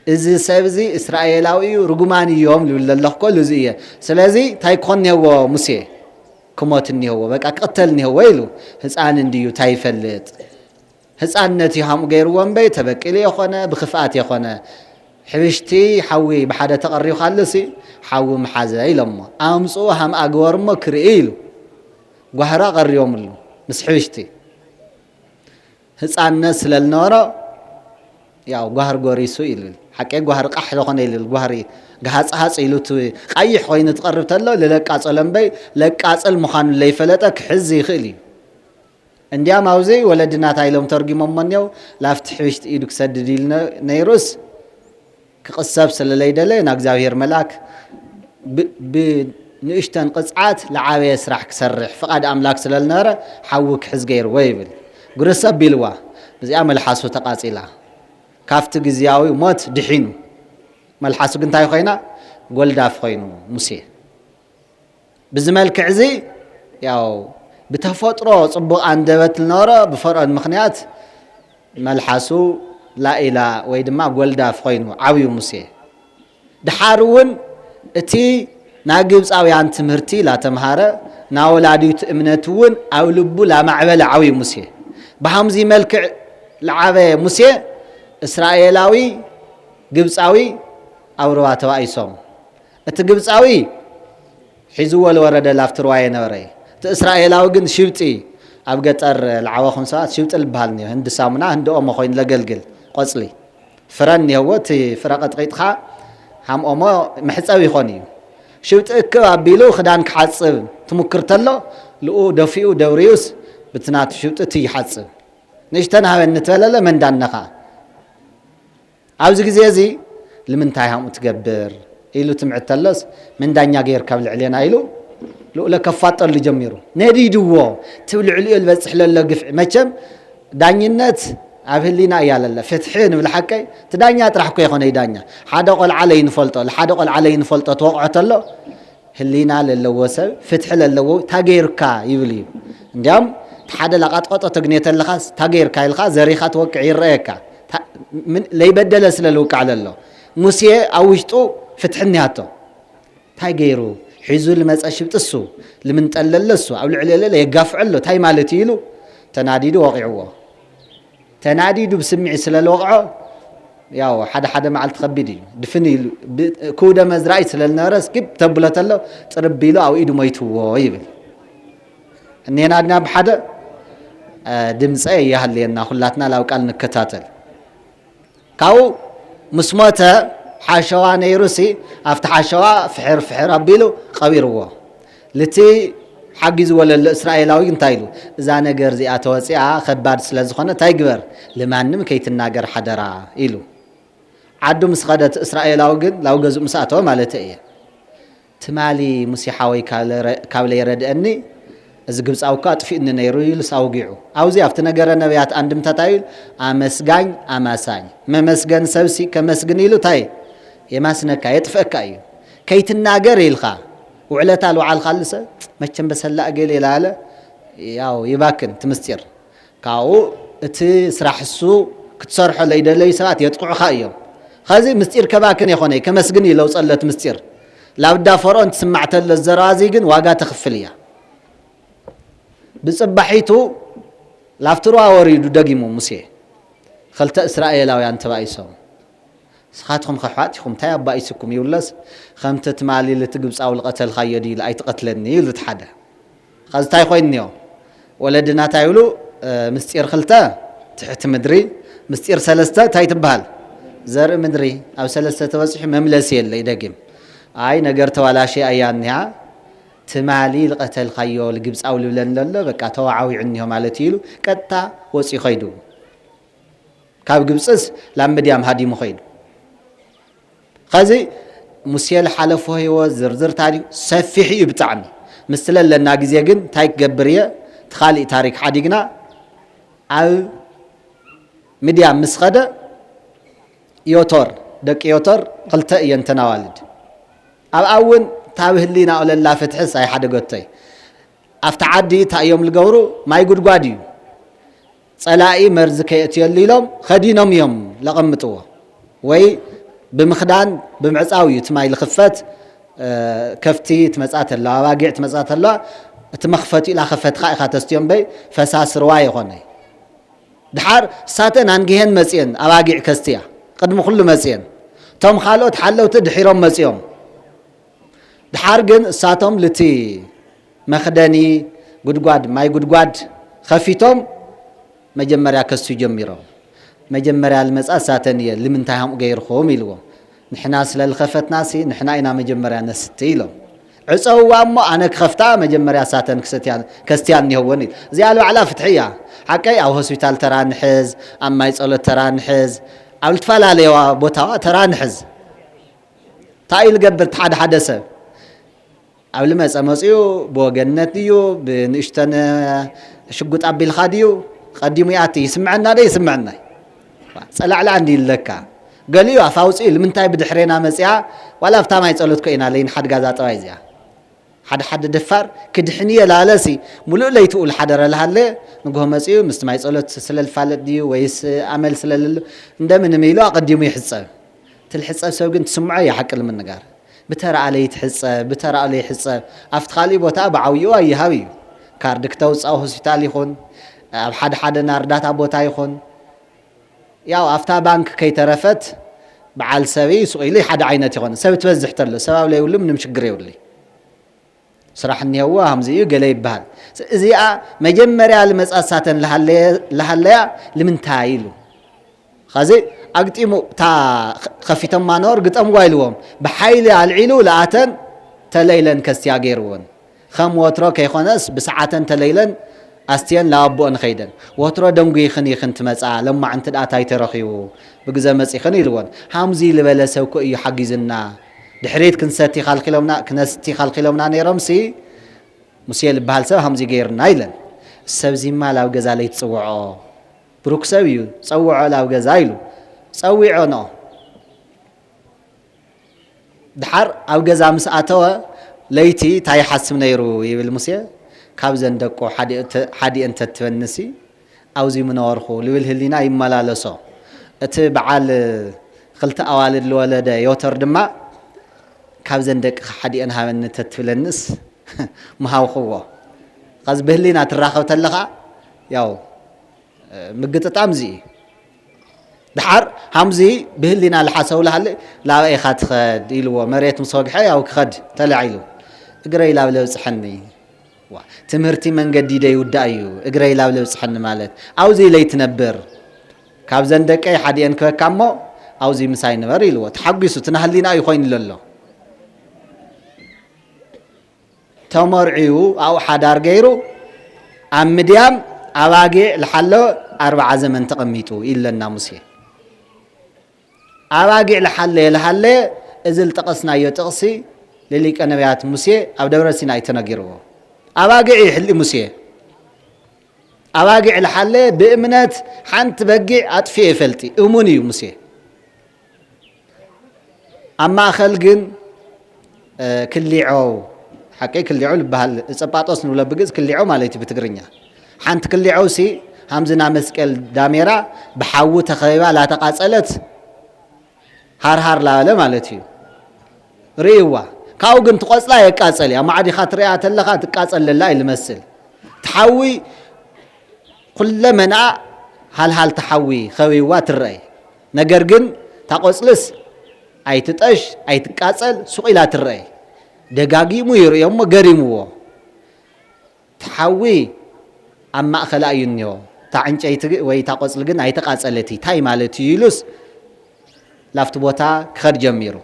እዚ ሰብ እዚ እስራኤላዊ እዩ፣ ርጉማን እዮም ልብል ለለኹ ኮሉ እዚ እየ። ስለዚ እንታይ ክኾን እኒሀዎ ሙሴ? ክሞት እኒሀዎ፣ በቃ ክቕተል እኒሀዎ ኢሉ። ህጻን እንድዩ፣ እንታይ ይፈልጥ? ህጻንነት እዩ ሃምኡ ገይርዎ እምበይ፣ ተበቂሉ የኾነ፣ ብክፍኣት የኾነ። ሕብሽቲ ሓዊ ብሓደ ተቐሪቡ ካለሲ፣ ሓዊ ምሓዘ ኢሎሞ። ኣምጽኡ ሃምኣ ግበርሞ ክርኢ ኢሉ። ጓህራ ቀሪቦምሉ፣ ምስ ሕብሽቲ። ህጻንነት ስለ ልነበሮ፣ ያው ጓህሪ ጎሪሱ ኢሉ። ሓቀይ ጓህሪ ቃሕ ዝኾነ ኢሉ፣ ጓህሪ ገሃጽሃጽ ኢሉ፣ እቲ ቃይሕ ኮይኑ ትቐርብ ተሎ፣ ልለቃጸሎ እምበይ፣ ለቃጸል ምዃኑ ለይፈለጠ ክሕዝ ይኽእል እዩ። እንዲያም ኣብዚ ወለድና እንታይ ኢሎም ተርጉሞሞ እኒው፣ ላፍቲ ሕብሽቲ ኢዱ ክሰድድ ኢሉ ነ-፣ ነይሩስ፣ ክቕሰብ ስለ ለይደለ፣ ናብ እግዚኣብሔር መልኣክ ብ-፣ ብንእሽተን ቅጽዓት ለዓበየ ስራሕ ክሰርሕ ፍቓድ ኣምላክ ስለ ልነበረ፣ ሓዊ ክሕዝ ገይርዎ ይብል። ግርስ ኣቢልዋ፣ እዚኣ መልሓሱ ተቓጺላ። ካብቲ ግዝያዊ ሞት ድሒኑ። መልሓሱ ግን እንታይ ኮይና? ጎልዳፍ ኮይኑ ሙሴ። ብዚ መልክዕ እዚ ያው ብተፈጥሮ ጽቡቕ ኣንደበት ዝነበሮ ብፈርዖን ምኽንያት መልሓሱ ላኢላ ወይ ድማ ጎልዳፍ ኮይኑ ዓብዩ ሙሴ። ድሓር እውን እቲ ናይ ግብፃውያን ትምህርቲ ላተምሃረ ናይ ወላዲቱ እምነት እውን ኣብ ልቡ ላማዕበለ ዓብዩ ሙሴ። ብሃምዚ መልክዕ ለዓበየ ሙሴ እስራኤላዊ ግብፃዊ ኣብ ሩባ ተባኢሶም። እቲ ግብፃዊ ሒዝዎ ልወረደ ላፍቲ ርዋየ ነበረ። እቲ እስራኤላዊ ግን ሽብጢ ኣብ ገጠር ለዓበኹም ሰባት ሽብጢ ልበሃል እኒኦ። ህንዲ ሳሙና፣ ህንዲ ኦሞ ኮይኑ ለገልግል ቆፅሊ። ፍረ እኒሀዎ፣ እቲ ፍረ ቀጥቂጥኻ ሃም ኦሞ መሕፀቢ ይኾን እዩ። ሽብጢ እክብ ኣቢሉ ክዳን ክሓፅብ ትሙክር ተሎ፣ ልኡ ደፊኡ ደውርዩስ ብቲ ናቱ ሽብጢ እቲ ይሓፅብ። ንእሽተን ሃበኒ ተበለለ መን ዳነኻ? ኣብዚ ግዜ እዚ ልምንታይ ሃምኡ ትገብር? ኢሉ ትምዕድ ተሎስ፣ መን ዳኛ ገይርካ ኣብ ልዕሌና? ኢሉ ልኡለ ከፋጠሉ ጀሚሩ። ነዲድዎ፣ እቲ ልዕሊኡ ዝበፅሕ ለሎ ግፍዒ። መቸም ዳኝነት ኣብ ህሊና እያ ለለ። ፍትሒ ንብል ሓቀይ፣ እቲ ዳኛ ጥራሕ እኮ ይኾነ እዩ ዳኛ። ሓደ ቆልዓ ለይንፈልጦ፣ ሓደ ቆልዓ ለይንፈልጦ ትወቕዖ ተሎ፣ ህሊና ለለዎ ሰብ፣ ፍትሒ ለለዎ፣ "ታይ ገይሩካ?" ይብል እዩ። እንዲያም፣ እቲ ሓደ ላቃጥቆጦ ተግኔ ተለኻስ፣ "ታይ ገይርካ?" ኢልካ ዘሪኻ ትወቅዕ ይረኣየካ። ታ-፣ ምን-፣ ለይበደለ ስለ ልውቃዕ ለሎ። ሙሴ ኣብ ውሽጡ ፍትሒ እኒሃቶ። ታይ ገይሩ? ሒዙ ልመጸ ሽብጢ እሱ፣ ልምንጠል ለለ እሱ፣ ኣብ ልዕሊ ለለ የጋፍዖ ኣሎ፣ ታይ ማለት እዩ ኢሉ ተናዲዱ ወቂዕዎ። ተናዲዱ ብስምዒት ስለ ልወቕዖ፣ ያው ሓደ ሓደ መዓልቲ ከቢድ እዩ። ድፍን ኢሉ፣ ብ-፣ ክውደ መዝራእቲ ስለ ልነበረ፣ ስኪብ ተብሎ ተሎ፣ ጥርብ ኢሉ ኣብ ኢዱ ሞይትዎ ይብል። እኔና ድና ብሓደ፣ እ፣ ድምፀ ይሃልየና፣ ኩላትና ላብ ቃል ንከታተል። ካብኡ ምስ ሞተ ሓሸዋ ነይሩሲ፣ ኣብቲ ሓሸዋ ፍሕር ፍሕር ኣቢሉ ቀቢርዎ። ልቲ ሓጊዝዎ ለሎ እስራኤላዊ እንታይ ኢሉ? "እዛ ነገር እዚኣ ተወፂኣ ከባድ ስለ ዝኾነ እንታይ ግበር? ልማንም ከይትናገር ሓደራ" ኢሉ። ዓዱ ምስ ኸደት እስራኤላዊ ግን ላው ገዝኡ ምስ ኣተወ ማለት እየ። "ትማሊ ሙሴ ሓወይ ካብ ለረ-፣ ካብ ለይረድአኒ እዚ ግብፃዊ እኳ ኣጥፊእኒ ነይሩ" ኢሉስ ኣውጊዑ። ኣብዚ ኣብቲ ነገረ ነቢያት ኣንድምታ እንታይ ኢሉ? "ኣመስጋኝ ኣማሳኝ"። መመስገን ሰብሲ ከመስግን ኢሉ እንታይ የማስነካ? የጥፍአካ እዩ። ከይትናገር ኢልካ ውዕለታ ልውዓልካሉ ሰብ መቸም በሰላ እገሌ ላለ ያው ይባክን እቲ ምስጢር። ካብኡ እቲ ስራሕ እሱ ክትሰርሖ ለይደለዩ ሰባት የጥቕዑኻ እዮም። ኸዚ ምስጢር ከባክን የኾነ ከመስግን እዩ ለውፀለት ምስጢር። ላብዳ ፈርዖን ትስማዕ ተሎ ዘረባ እዚ ግን ዋጋ ተኽፍል እያ። ብጽባሒቱ ላፍቲ ሩባ ወሪዱ ደጊሙ ሙሴ፣ ኽልተ እስራኤላውያን ተባኢሶም። "ንስኻትኹም ከ ኣሕዋት ኢኹም፣ እንታይ ኣባኢሱኩም?" ይብሎስ፣ "ከምቲ ትማሊ ልቲ ግብጻዊ ልቐተልካዮ ድዩ ኢሉ ኣይትቐትለኒ?" ኢሉ እቲ ሓደ። ኸዚ እንታይ ኮይኑ እኒኦ? ወለድና እንታይ ይብሉ? እ፣ ምስጢር ኽልተ ትሕቲ ምድሪ፣ ምስጢር ሰለስተ እንታይ ትበሃል? ዘርኢ ምድሪ። ኣብ ሰለስተ ተበጺሑ መምለሲ የለ፣ ይደግም። ኣይ ነገር ተባላሽያ እያ እኒሃ፣ ትማሊ ልቐተልካዮ ልግብጻዊ ልብለኒ ለሎ፣ በቃ ተዋዓዊዑ እኒሆ ማለት እዩ ኢሉ ቀጥታ ወጺኡ ኸይዱ። ካብ ግብጽስ ላብ ምድያም ሃዲሙ ኸይዱ። ኸዚ ሙሴ ዝሓለፎ ህይወት ዝርዝር ታሪኽ ሰፊሕ እዩ ብጣዕሚ። ምስቲ ለለና ግዜ ግን እንታይ ክገብር እየ? እቲ ካሊእ ታሪኽ ሓዲግና ኣብ ምድያም ምስ ኸደ ዮቶር፣ ደቂ ዮቶር ኽልተ እየን እተን ኣዋልድ። ኣብኣ እውን ታብ ህሊናኡ ለላ ፍትሕስ ኣይሓደገቶይ። ኣብቲ ዓዲ እንታይ እዮም ዝገብሩ? ማይ ጉድጓድ እዩ። ጸላኢ መርዚ ከየእትየሉ ኢሎም ኸዲኖም እዮም ለቐምጥዎ። ወይ ብምኽዳን ብምዕጻው እዩ እቲ ማይ ዝኽፈት። እ፣ ከፍቲ ትመጻ ተለዋ፣ ኣባጊዕ ትመጻ ተለዋ፣ እቲ መኽፈቲኡ ኢላ ኸፈትኻ ኢኻ ተስትዮም በይ፣ ፈሳሲ ሩባ ይኾነ። ድሓር እሳተን ኣንጊሀን መጽየን፣ ኣባጊዕ ከስትያ፣ ቅድሚ ኩሉ መጽየን። እቶም ካልኦት ሓለውቲ ድሒሮም መጽዮም። ድሓር ግን እሳቶም ልቲ መኽደኒ ጉድጓድ፣ ማይ ጉድጓድ ኸፊቶም መጀመርያ ከስትዩ ጀሚሮም። መጀመርያ ልመጻ እሳተን እየ፣ ልምንታይ ከምኡ ገይርኹም ኢልዎም። ንሕና ስለ ልኸፈትናሲ ንሕና ኢና መጀመርያ ነስቲ ኢሎም። ዕጸውዋ እሞ ኣነ ክኸፍታ መጀመርያ እሳተን ክሰትያ-፣ ከስትያ እኒሀወን ኢሉ። እዚኣ ልባዕላ ፍትሒ እያ። ሓቀይ ኣብ ሆስፒታል ተራ ንሕዝ፣ ኣብ ማይ ጸሎት ተራ ንሕዝ፣ ኣብ ልትፈላለየዋ ቦታዋ ተራ ንሕዝ። እንታይ እዩ ልገብር? እቲ ሓደ ሓደ ሰብ ኣብ ልመጸ መጺኡ ብወገንነት ድዩ ብንእሽተን ሽጉጥ ኣቢልካ ድዩ ቀዲሙ ይኣቲ? ይስምዐና ዶ ይስምዐና? ጸላዕላዕ እንዲ ይለካ። ገሊኡ ኣፍ ኣውጺኡ ልምንታይ ብድሕሬና መጺኣ? ዋላ ኣብታ ማይ ጸሎት ኮ ኢና ለይንሓድጋ እዛ ጠባይ እዚኣ። ሓደ ሓደ ደፋር ክድሕን እየ ላለሲ ሙሉእ ለይትኡ ልሓደረ ልሃለ ንግሆ መጺኡ ምስቲ ማይ ጸሎት ስለ ልፋለጥ ድዩ ወይስ ኣመል ስለ ልሉ እንደምንም ኢሉ ኣቐዲሙ ይሕጸብ። እቲ ልሕጸብ ሰብ ግን ትስምዖ እያ ሓቂ ልምንጋር። ብተራኣ ለይትሕጸብ፣ ብተራኡ ለይሕጸብ፣ ኣብቲ ካሊእ ቦታ ብዓብይኡ ኣይሃብ እዩ። ካርድ ክተውፅእ ኣብ ሆስፒታል ይኹን፣ ኣብ ሓደ ሓደ ናይ እርዳታ ቦታ ይኹን፣ ያው ኣብታ ባንክ ከይተረፈት በዓል ሰብ እዩ፣ ሱቕ ኢሉ ሓደ ዓይነት ይኾን። ሰብ ትበዝሕ ተሎ፣ ሰብ ኣብ ለይብሉ ምንም ሽግር የብሉ። ስራሕ እኒሀዎ፣ ሃምዚ እዩ፣ ገለ ይበሃል። እዚኣ መጀመርያ ልመጻ ሳተን ልሃለየ-፣ ልሃለያ ልምንታይ ኢሉ። ኸዚ ኣግጢሙ እታ ኸፊቶማ ነበሩ ግጠምዋ ኢልዎም። ብሓይሊ ኣልዒሉ ልኣተን ተለይለን ከስትያ ገይርወን። ከም ወትሮ ከይኾነስ ብሰዓተን ተለይለን ኣስትየን ላኣቦኦን ኸይደን። ወትሮ ደንጉይኽን ኢኽን ትመጻ፣ ለማዕንቲ ደኣ ታይ ተረኺቡ ብግዘ መጺኽን ኢልወን። ሃምዚ ልበለ ሰብ እኮ እዩ ሓጊዝና። ድሕሪት ክንሰቲ ኻልኪሎምና፣ ክነስቲ ኻልኪሎምና ነይሮምሲ ሙሴ ልበሃል ሰብ ሃምዚ ገይርና ኢለን። ሰብዚማ ላብ ገዛ ለይትጽውዖ። ብሩክ ሰብ እዩ፣ ጸውዖ ላብ ገዛ ኢሉ። ጸዊዖ ኖ። ድሓር ኣብ ገዛ ምስ ኣተወ ለይቲ ታይ ይሓስብ ነይሩ ይብል ሙሴ። ካብዘን ደቁ ሓዲኡ ተ-፣ ሓዲኤን ተትበንሲ ኣብዚ ምነበርኹ ልብል ህሊና ይመላለሶ። እቲ በዓል ክልተ ኣዋልድ ልወለደ ዮተር ድማ ካብዘን ደቅኻ ሓዲኤን ሃበኒ ተትብለንስ ምሃብኽዎ። ኸዚ ብህሊና ትራኸብ ተለኻ ያው ምግጥጣም እዚ እዩ። ድሓር ሃምዚ ብህሊና ልሓሰው ልሃለ ላበይ ኢኻ ትኸድ ኢልዎ። መሬት ምስ ወግሐ ያው ክኸድ ተላዒሉ። እግረይ ላብ ለብጽሐኒ። ዋ፣ ትምህርቲ መንገዲ ደይውዳእ እዩ። እግረይ ላብ ለብጽሐኒ ማለት ኣብዚ ለይትነብር። ካብዘን ደቀይ ሓዲኤን ክበካ እሞ ኣብዚ ምሳይ ንበር ኢልዎ። ተሓጒሱ እቲ ናህሊና እዩ ኮይኑ ለሎ። ተመርዕዩ ኣብኡ ሓዳር ገይሩ ኣብ ምድያም ኣባጊዕ ልሓሎ ኣርብዓ ዘመን ተቐሚጡ ኢለና ሙሴ። ኣባጊዕ ልሓለየ ልሃለየ እዚ ልጠቐስናዮ ጥቕሲ ንሊቀ ነቢያት ሙሴ ኣብ ደብረ ሲና እዩ ተነጊርዎ። ኣባጊዕ ይሕሊ ሙሴ። ኣባጊዕ ልሓለየ ብእምነት ሓንቲ በጊዕ ኣጥፊኡ ይፈልጢ። እሙን እዩ ሙሴ። ኣብ ማእኸል ግን ክሊዖ፣ ሓቀይ ክሊዖ ልበሃል፣ እጸጳጦስ ንብሎ ብግእዝ ክሊዖ ማለት እዩ ብትግርኛ። ሓንቲ ክሊዖ ሲ ሃምዝና መስቀል ዳሜራ ብሓዊ ተኸቢባ ላተቓጸለት ሃርሃር ላበለ ማለት እዩ። ርእይዋ። ካብኡ ግን ትቆጽላ የቃጸል እዩ። ኣብ ማዕዲኻ ትርእያ ተለኻ ትቃጸል ለላ እዩ ልመስል። ትሓዊ ኩለ መናኣ ሃልሃል ተሓዊ ኸቢብዋ ትረአይ። ነገር ግን እታ ቆጽልስ ኣይትጠሽ ኣይትቃጸል ሱቕ ኢላ ትረአይ። ደጋጊሙ ይርእዮ እሞ ገሪምዎ። ተሓዊ ኣብ ማእኸላ እዩ እኒሆ። እታ ዕንጨይቲ ግ- ወይ እታ ቆጽሊ ግን ኣይተቃጸለት እዩ። እንታይ ማለት እዩ ኢሉስ ላፍቲ ቦታ ክኸድ ጀሚሩ።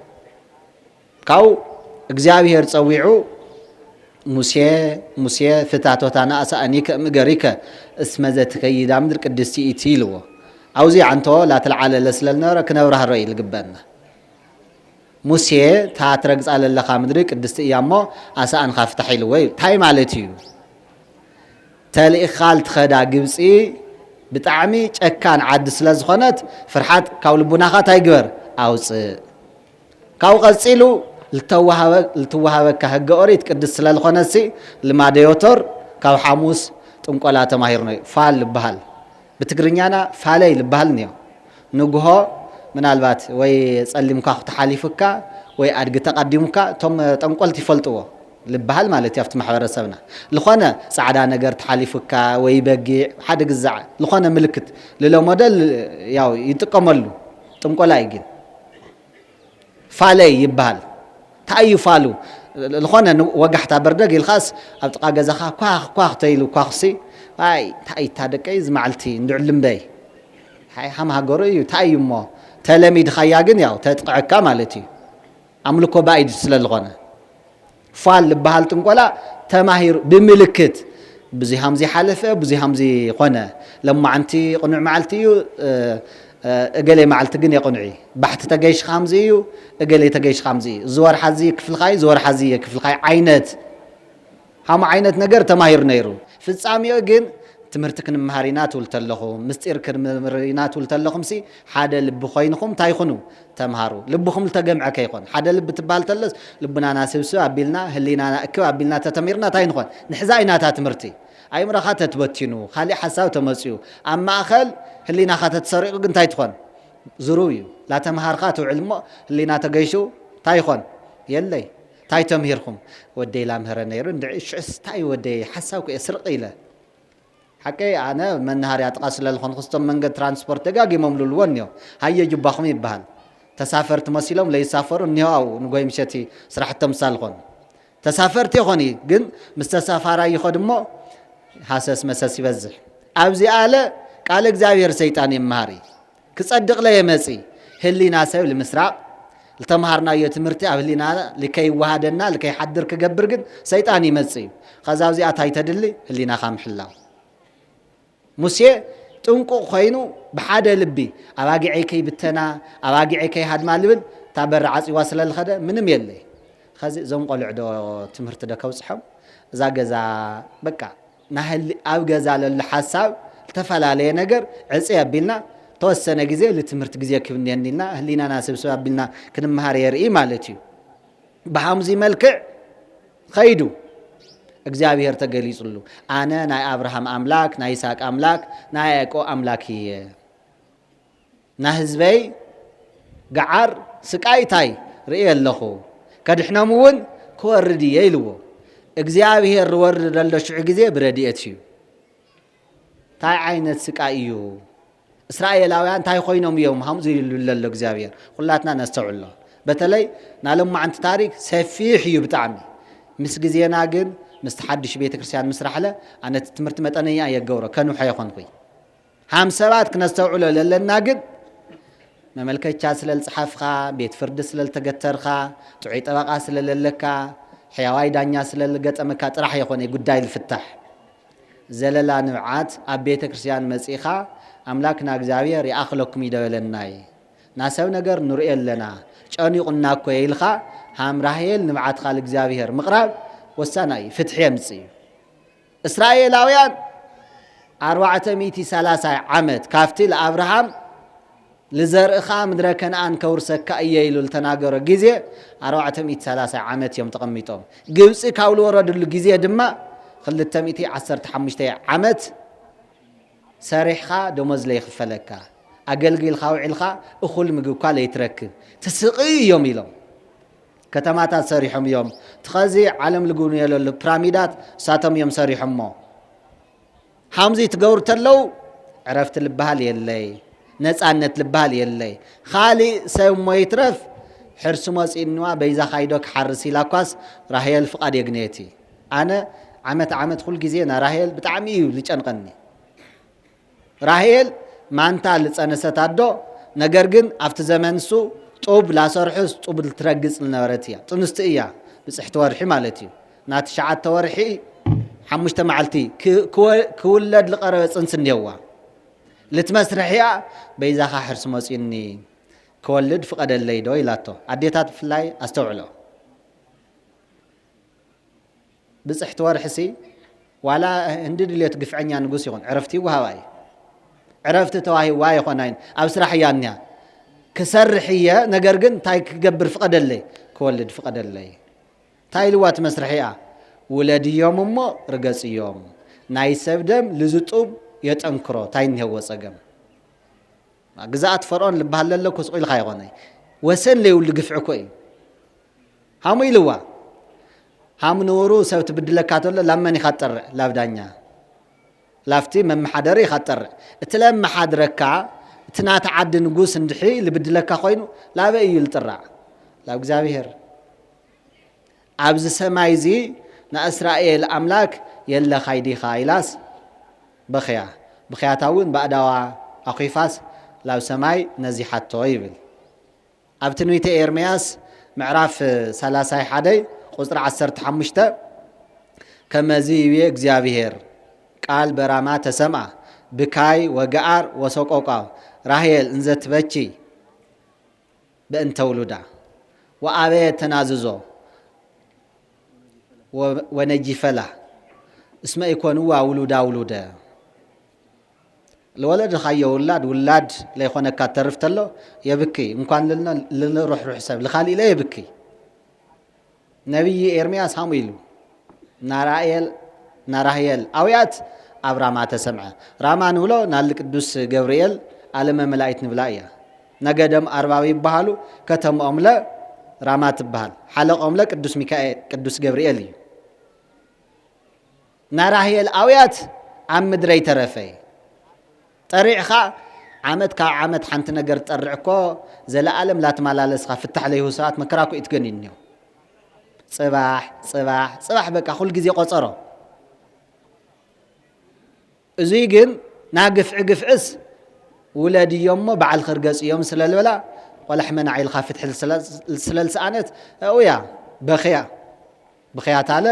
ካብኡ እግዚኣብሔር ጸዊዑ ሙሴ ሙሴ ፍታቶታ ናእሳ ኣኒከ እምእገሪከ እስመ ዘትከይዳ ምድር ቅድስቲ ኢቲ ኢልዎ። ኣብዚ ዓንቶ ላተልዓለለ ስለልነበረ ክነብራህሮ እዩ ልግበአና። ሙሴ እታ ትረግጻ ለለኻ ምድሪ ቅድስቲ እያ እሞ ኣሳኣንካ ፍታሕ ኢልዎ እዩ። እንታይ ማለት እዩ? ተልኢኻ ልትኸዳ ግብፂ ብጣዕሚ ጨካን ዓዲ ስለ ዝኾነት ፍርሓት ካብ ልቡናኻ እንታይ ግበር ኣውፅእ። ካብኡ ቀፂሉ ልተዋሃበ- ልትወሃበካ ህገ ኦሪት ቅድስቲ ስለ ዝኾነትሲ ልማደ ዮቶር ካብ ሓሙስ ጥንቆላ ተማሂርኖ እዩ። ፋል ልበሃል። ብትግርኛና ፋለይ ልበሃል እኒኦ። ንግሆ ምናልባት ወይ ጸሊም ኳኽ ተሓሊፉካ ወይ ኣድጊ ተቐዲሙካ እቶም ጠንቆልቲ ይፈልጥዎ ልበሃል ማለት እዩ ኣብቲ ማሕበረሰብና። ልኾነ ጻዕዳ ነገር ተሓሊፉካ ወይ በጊዕ ሓደ ግዛዕ ልኾነ ምልክት ልሎ ሞደል ያው ይጥቀመሉ ጥንቆላ እዩ ግን ፋለይ ይበሃል። እንታይ እዩ ፋሉ? ዝኾነ ን- ወጋሕታ በርደግ ኢልኻስ ኣብ ጥቓ ገዛኻ ኳኽ ኳኽ ተይሉ ኳኽሲ ኣይ እንታይ እታ ደቀይ እዚ መዓልቲ እንድዕል እምበይ ሓይ ሃም ሃገሩ እዩ እንታይ እዩ እሞ ተለሚድኻያ ግን ያው ተጥቕዐካ ማለት እዩ ኣምልኮ ባኢድ ስለ ዝኾነ ፋል ልበሃል ጥንቆላ ተማሂሩ ብምልክት ብዙይ ሃምዚ ሓለፈ ብዙይ ሃምዚ ኾነ ለማዓንቲ ቅኑዕ መዓልቲ እዩ እገሌ መዓልቲ ግን የቕንዒ ባሕቲ ተገይሽ ከምዚ እዩ እገሌ ተገይሽ ከምዚ እዩ ዝወርሓዚ ክፍልኻይ ዝወርሓዚ ክፍልኻይ ዓይነት ሃሙ ዓይነት ነገር ተማሂሩ ነይሩ ፍጻሚኡ ግን ትምህርቲ ክንምሃር ኢና ትብል ተለኹ ምስጢር ክንምር ኢና ትብል ተለኹም ሲ ሓደ ልቢ ኮይንኹም እንታይ ይኹኑ ተምሃሩ ልብኹም ልተገምዐ ከይኾን ሓደ ልቢ ትበሃል ተለስ ልቡናና ስብስብ ኣቢልና ህሊናና እክብ ኣቢልና ተተሚርና እንታይ ንኾን ንሕዛ ኢናታ ትምህርቲ ኣይምሮኻ ተትበቲኑ ካሊእ ሓሳብ ተመፅኡ ኣብ ማእኸል ህሊናኻ ተትሰሪቑ ግን እንታይ ትኾን ዝሩው እዩ ላተምሃርካ ትውዕል እሞ ህሊና ተገይሹ እንታይ ይኾን የለይ እንታይ ተምሂርኩም ወደይ ላምህረ ነይሩ እንድዒ ሽዑስ እንታይ ወደይ ሓሳብ ኩ ስርቕ ኢለ ሓቀይ ኣነ መናሃርያ ጥቓ ስለ ዝኾንኩ ስቶም መንገድ ትራንስፖርት ደጋጊሞም ልልዎ እኒኦ ሃየ ጅባኹም ይበሃል ተሳፈርቲ መሲሎም ለይሳፈሩ እኒሆ ኣብኡ ንጎይ ምሸቲ ስራሕቶም ሳልኾን ተሳፈርቲ ይኾን እዩ ግን ምስ ተሳፋራይ ይኸድ እሞ ሃሰስ መሰስ ይበዝሕ ኣብዚ ኣለ ቃል እግዚኣብሔር ሰይጣን የመሃሪ ክጸድቕ ለየመጺ ህሊና ሰብ ልምስራቕ ልተምሃርናዮ ትምህርቲ ኣብ ህሊና ልከይወሃደና ልከይሓድር ክገብር ግን ሰይጣን ይመጽእ እዩ ከዛ ኣብዚኣ ታይ ተድሊ ህሊናኻ ምሕላው ሙሴ ጥንቁቕ ኮይኑ ብሓደ ልቢ ኣባጊዐይ ከይብተና ኣባጊዐይ ከይሃድማ ልብል እታ በሪ ዓፂዋ ስለ ልኸደ ምንም የለይ ኸዚ እዞም ቆልዕ ዶ ትምህርቲ ዶ ከውፅሖም እዛ ገዛ በቃ ናህሊ ኣብ ገዛ ለሎ ሓሳብ ዝተፈላለየ ነገር ዕፂ ኣቢልና ተወሰነ ግዜ ልትምህርቲ ግዜ ክብንየኒ ኢልና ህሊናና ስብስብ ኣቢልና ክንምሃር የርኢ ማለት እዩ ብሃምዚ መልክዕ ኸይዱ እግዚኣብሔር ተገሊጹሉ ኣነ ናይ ኣብርሃም ኣምላክ ናይ ይስቅ ኣምላክ ናይ ያዕቆብ ኣምላክ እየ ናይ ህዝበይ ገዓር ስቃይ ታይ ርእየ ኣለኹ ከድሕኖም እውን ክወርድ እየ ኢልዎ እግዚኣብሔር ዝወርድ ዘሎ ሽዑ ግዜ ብረድኤት እዩ እንታይ ዓይነት ስቃይ እዩ እስራኤላውያን እንታይ ኮይኖም እዮም ሃምዚ ይብሉ ኣሎ እግዚኣብሔር ኩላትና ነስተውዕሎ በተለይ ናለማዓንቲ ታሪክ ሰፊሕ እዩ ብጣዕሚ ምስ ግዜና ግን ምስቲ ሓድሽ ቤተክርስትያን ምስራሕለ ኣነ እቲ ትምህርቲ መጠነኛ እየ ገብሮ ከንውሖ የኾንኩይ ሃም ሰባት ክነስተውዕሎ ለለና ግን መመልከቻ ስለ ዝጸሓፍኻ ቤት ፍርዲ ስለ ዝተገተርካ ጥዑይ ጠበቓ ስለ ለለካ ሕያዋይ ዳኛ ስለ ልገጠመካ ጥራሕ የኾነ ጉዳይ ልፍታሕ። ዘለላ ንብዓት ኣብ ቤተ ክርስቲያን መጺኻ ኣምላክና እግዚኣብሔር ይኣኽለኩም እዩ ደበለናይ። ናሰብ ነገር ንርእዮ ኣለና፣ ጨኒቑና እኮ ኢልኻ ሃም ራሄል ንብዓትኻ ልእግዚኣብሔር ምቕራብ ወሳናይ እዩ፣ ፍትሒ የምጽእ እዩ። እስራኤላውያን ኣርባዕተ ሚእቲ ሰላሳ ዓመት ካብቲ ለኣብርሃም ልዘርእኻ ምድረ ከነኣን ከውርሰካ እየ ኢሉ ልተናገሮ ግዜ ኣርባዕተ ሚእቲ ሰላሳ ዓመት እዮም ተቐሚጦም። ግብፂ ካብ ልወረድሉ ግዜ ድማ ክልተ ሚእቲ ዓሰርተ ሓሙሽተ ዓመት ሰሪሕኻ ደሞዝ ለይኽፈለካ፣ ኣገልጊልካ ውዒልካ እኹል ምግብኳ ለይትረክብ ትስቕዩ እዮም ኢሎም። ከተማታት ሰሪሖም እዮም። ትኸዚ ዓለም ልጉብንየለሉ ፒራሚዳት እሳቶም እዮም ሰሪሖሞ። ሃምዚ ትገብሩ ተለዉ ዕረፍቲ ልበሃል የለይ፣ ነፃነት ልበሃል የለይ። ኻሊእ ሰብ እሞ ይትረፍ ሕርሲ መፂእንዋ በይዛ ካይዶ ክሓርስ ኢላ እኳስ ራሄል ፍቓድ የግነየቲ። ኣነ ዓመት ዓመት ኩል ግዜ ና ራሄል ብጣዕሚ እዩ ልጨንቐኒ። ራሄል ማንታ ልፀነሰት ኣዶ፣ ነገር ግን ኣብቲ ዘመን እሱ ጡብ ላሰርሑስ ጡብ ልትረግፅ ልነበረት እያ። ጥንስቲ እያ፣ ብፅሕቲ ወርሒ ማለት እዩ። ና ትሽዓተ ወርሒ ሓሙሽተ መዓልቲ ክ-፣ ክወ-፣ ክውለድ ልቐረበ ፅንሲ እኒሄዋ። ልትመስርሕ እያ፣ በይዛኻ ሕርሲ መፂኡኒ ክወልድ ፍቐደለይ ዶ ኢላቶ። ኣዴታት ብፍላይ ኣስተውዕሎ። ብፅሕቲ ወርሕሲ ዋላ ህንዲ ድልየት ግፍዐኛ ንጉስ ይኹን ዕረፍቲ ይወሃባ እዩ። ዕረፍቲ ተዋሂብዋ ይኾና እዩ። ኣብ ስራሕ እያ እኒያ። ክሰርሕ እየ፣ ነገር ግን እንታይ ክገብር ፍቐደለይ? ክወልድ ፍቐደለይ። እንታይ ኢልዋ እቲ መስርሕ እያ? ውለድዮም እሞ ርገፅዮም። ናይ ሰብ ደም ልዝጡብ የጠንክሮ። እንታይ እኒሀዎ ፀገም? ግዝኣት ፈርዖን ልበሃል ለለኩ ስቕ ኢልካ ይኾነ። ወሰን ለይብሉ ግፍዒ እኮ እዩ። ሃሙ ኢልዋ። ሃሙ ንብሩ ሰብ ትብድለካ ተሎ ላብ መን ኢኻ ትጠርዕ? ላብ ዳኛ። ላፍቲ መመሓደሪ ኢኻ ትጠርዕ። እቲ ለመሓድረካ፣ እቲ ናቲ ዓዲ ንጉስ እንድሒ ልብድለካ ኮይኑ፣ ላበይ እዩ ልጥራዕ? ላብ እግዚኣብሔር። ኣብዚ ሰማይ እዚ ንእስራኤል ኣምላክ የለኻይ ዲኻ? ኢላስ በኽያ። ብኽያታ እውን ባእዳዋ ኣኹፋስ ላብ ሰማይ ነዚሓቶ ይብል። ኣብ ትንቢተ ኤርምያስ ምዕራፍ ሰላሳ ሓደ ቁጽሪ ዓሰርተ ሓሙሽተ፣ ከመዚ ይብዬ እግዚኣብሔር፣ ቃል በራማ ተሰምኣ፣ ብካይ ወገኣር ወሰቆቋ፣ ራሄል እንዘ ትበኪ በእንተ ውሉዳ፣ ወአበየ ተናዝዞ፣ ወ-፣ ወነጂፈላ፣ እስመ ኢኮንዋ ውሉዳ ውሉደ። ልወለድኻዮ ውላድ ውላድ ለይኾነካ ተርፍ ተሎ የብኪ። እንኳን ልልና ልንሩሕሩሕ ሰብ ልኻሊእ ለ የብኪ። ነቢይ ኤርምያስ ሃምኡ ኢሉ፣ ናራኤል፣ ናራህየል ኣውያት ኣብ ራማ ተሰምዐ። ራማ ንብሎ ናል ቅዱስ ገብርኤል ኣለመ መላእክት ንብላ እያ። ነገዶም ኣርባብ ይበሃሉ፣ ከተምኦም ለ ራማ ትበሃል። ሓለቆም ለ ቅዱስ ሚካኤል፣ ቅዱስ ገብርኤል እዩ። ናራህየል ኣውያት ኣብ ምድረይ ተረፈ። ጠሪዕኻ ዓመት ካብ ዓመት ሓንቲ ነገር ትጠርዕ እኮ ዘለኣለም ላትመላለስኻ ፍታሕ ለይህቡ ሰባት መከራ እኮ እዩ ትገንዩ እኒኦ። ጽባሕ፣ ጽባሕ፣ ጽባሕ በቃ ኩል ግዜ ቆጸሮ። እዙይ ግን ናግፍዒ ግፍዕስ ውለድ እዮም እሞ በዓል ክርገጽ እዮም ስለ ልበላ ቆላሕ መናዕ ኢልካ ፍትሒ ስለ፣ ስለ ልሰኣነት እውያ በኽያ። ብኽያታለ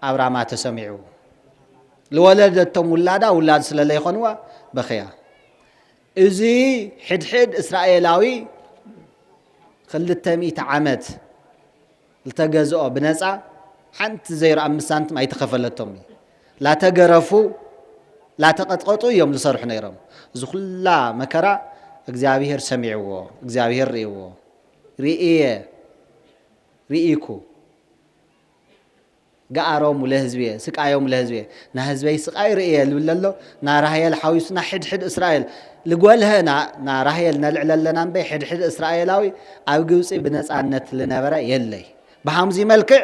ኣብ ራማ ተሰሚዑ። ልወለደቶም ውላዳ ውላድ ስለ ለይኾንዋ በኽያ። እዚ ሕድሕድ እስራኤላዊ ክልተ ሚእቲ ዓመት ልተገዝኦ ብነፃ ሓንቲ ዘይሮ ኣምስት ሳንቲም ኣይተኸፈለቶም እዩ። ላተገረፉ ላተቐጥቀጡ እዮም ዝሰርሑ ነይሮም። እዚ ኩላ መከራ እግዚኣብሔር ሰሚዕዎ፣ እግዚኣብሔር ርእይዎ። ርእየ፣ ርእይኩ። ገኣሮሙ ለህዝብየ፣ ስቃዮም ለህዝብየ። ናህዝበይ ስቃይ ርእየ ልብል ዘሎ፣ ናራህየል ሓዊሱና ሕድሕድ እስራኤል ልጎልሀ ና-፣ ናራህየል ነልዕለለና እምበይ ሕድሕድ እስራኤላዊ ኣብ ግብፂ ብነፃነት ልነበረ የለይ። ብሃምዚ መልክዕ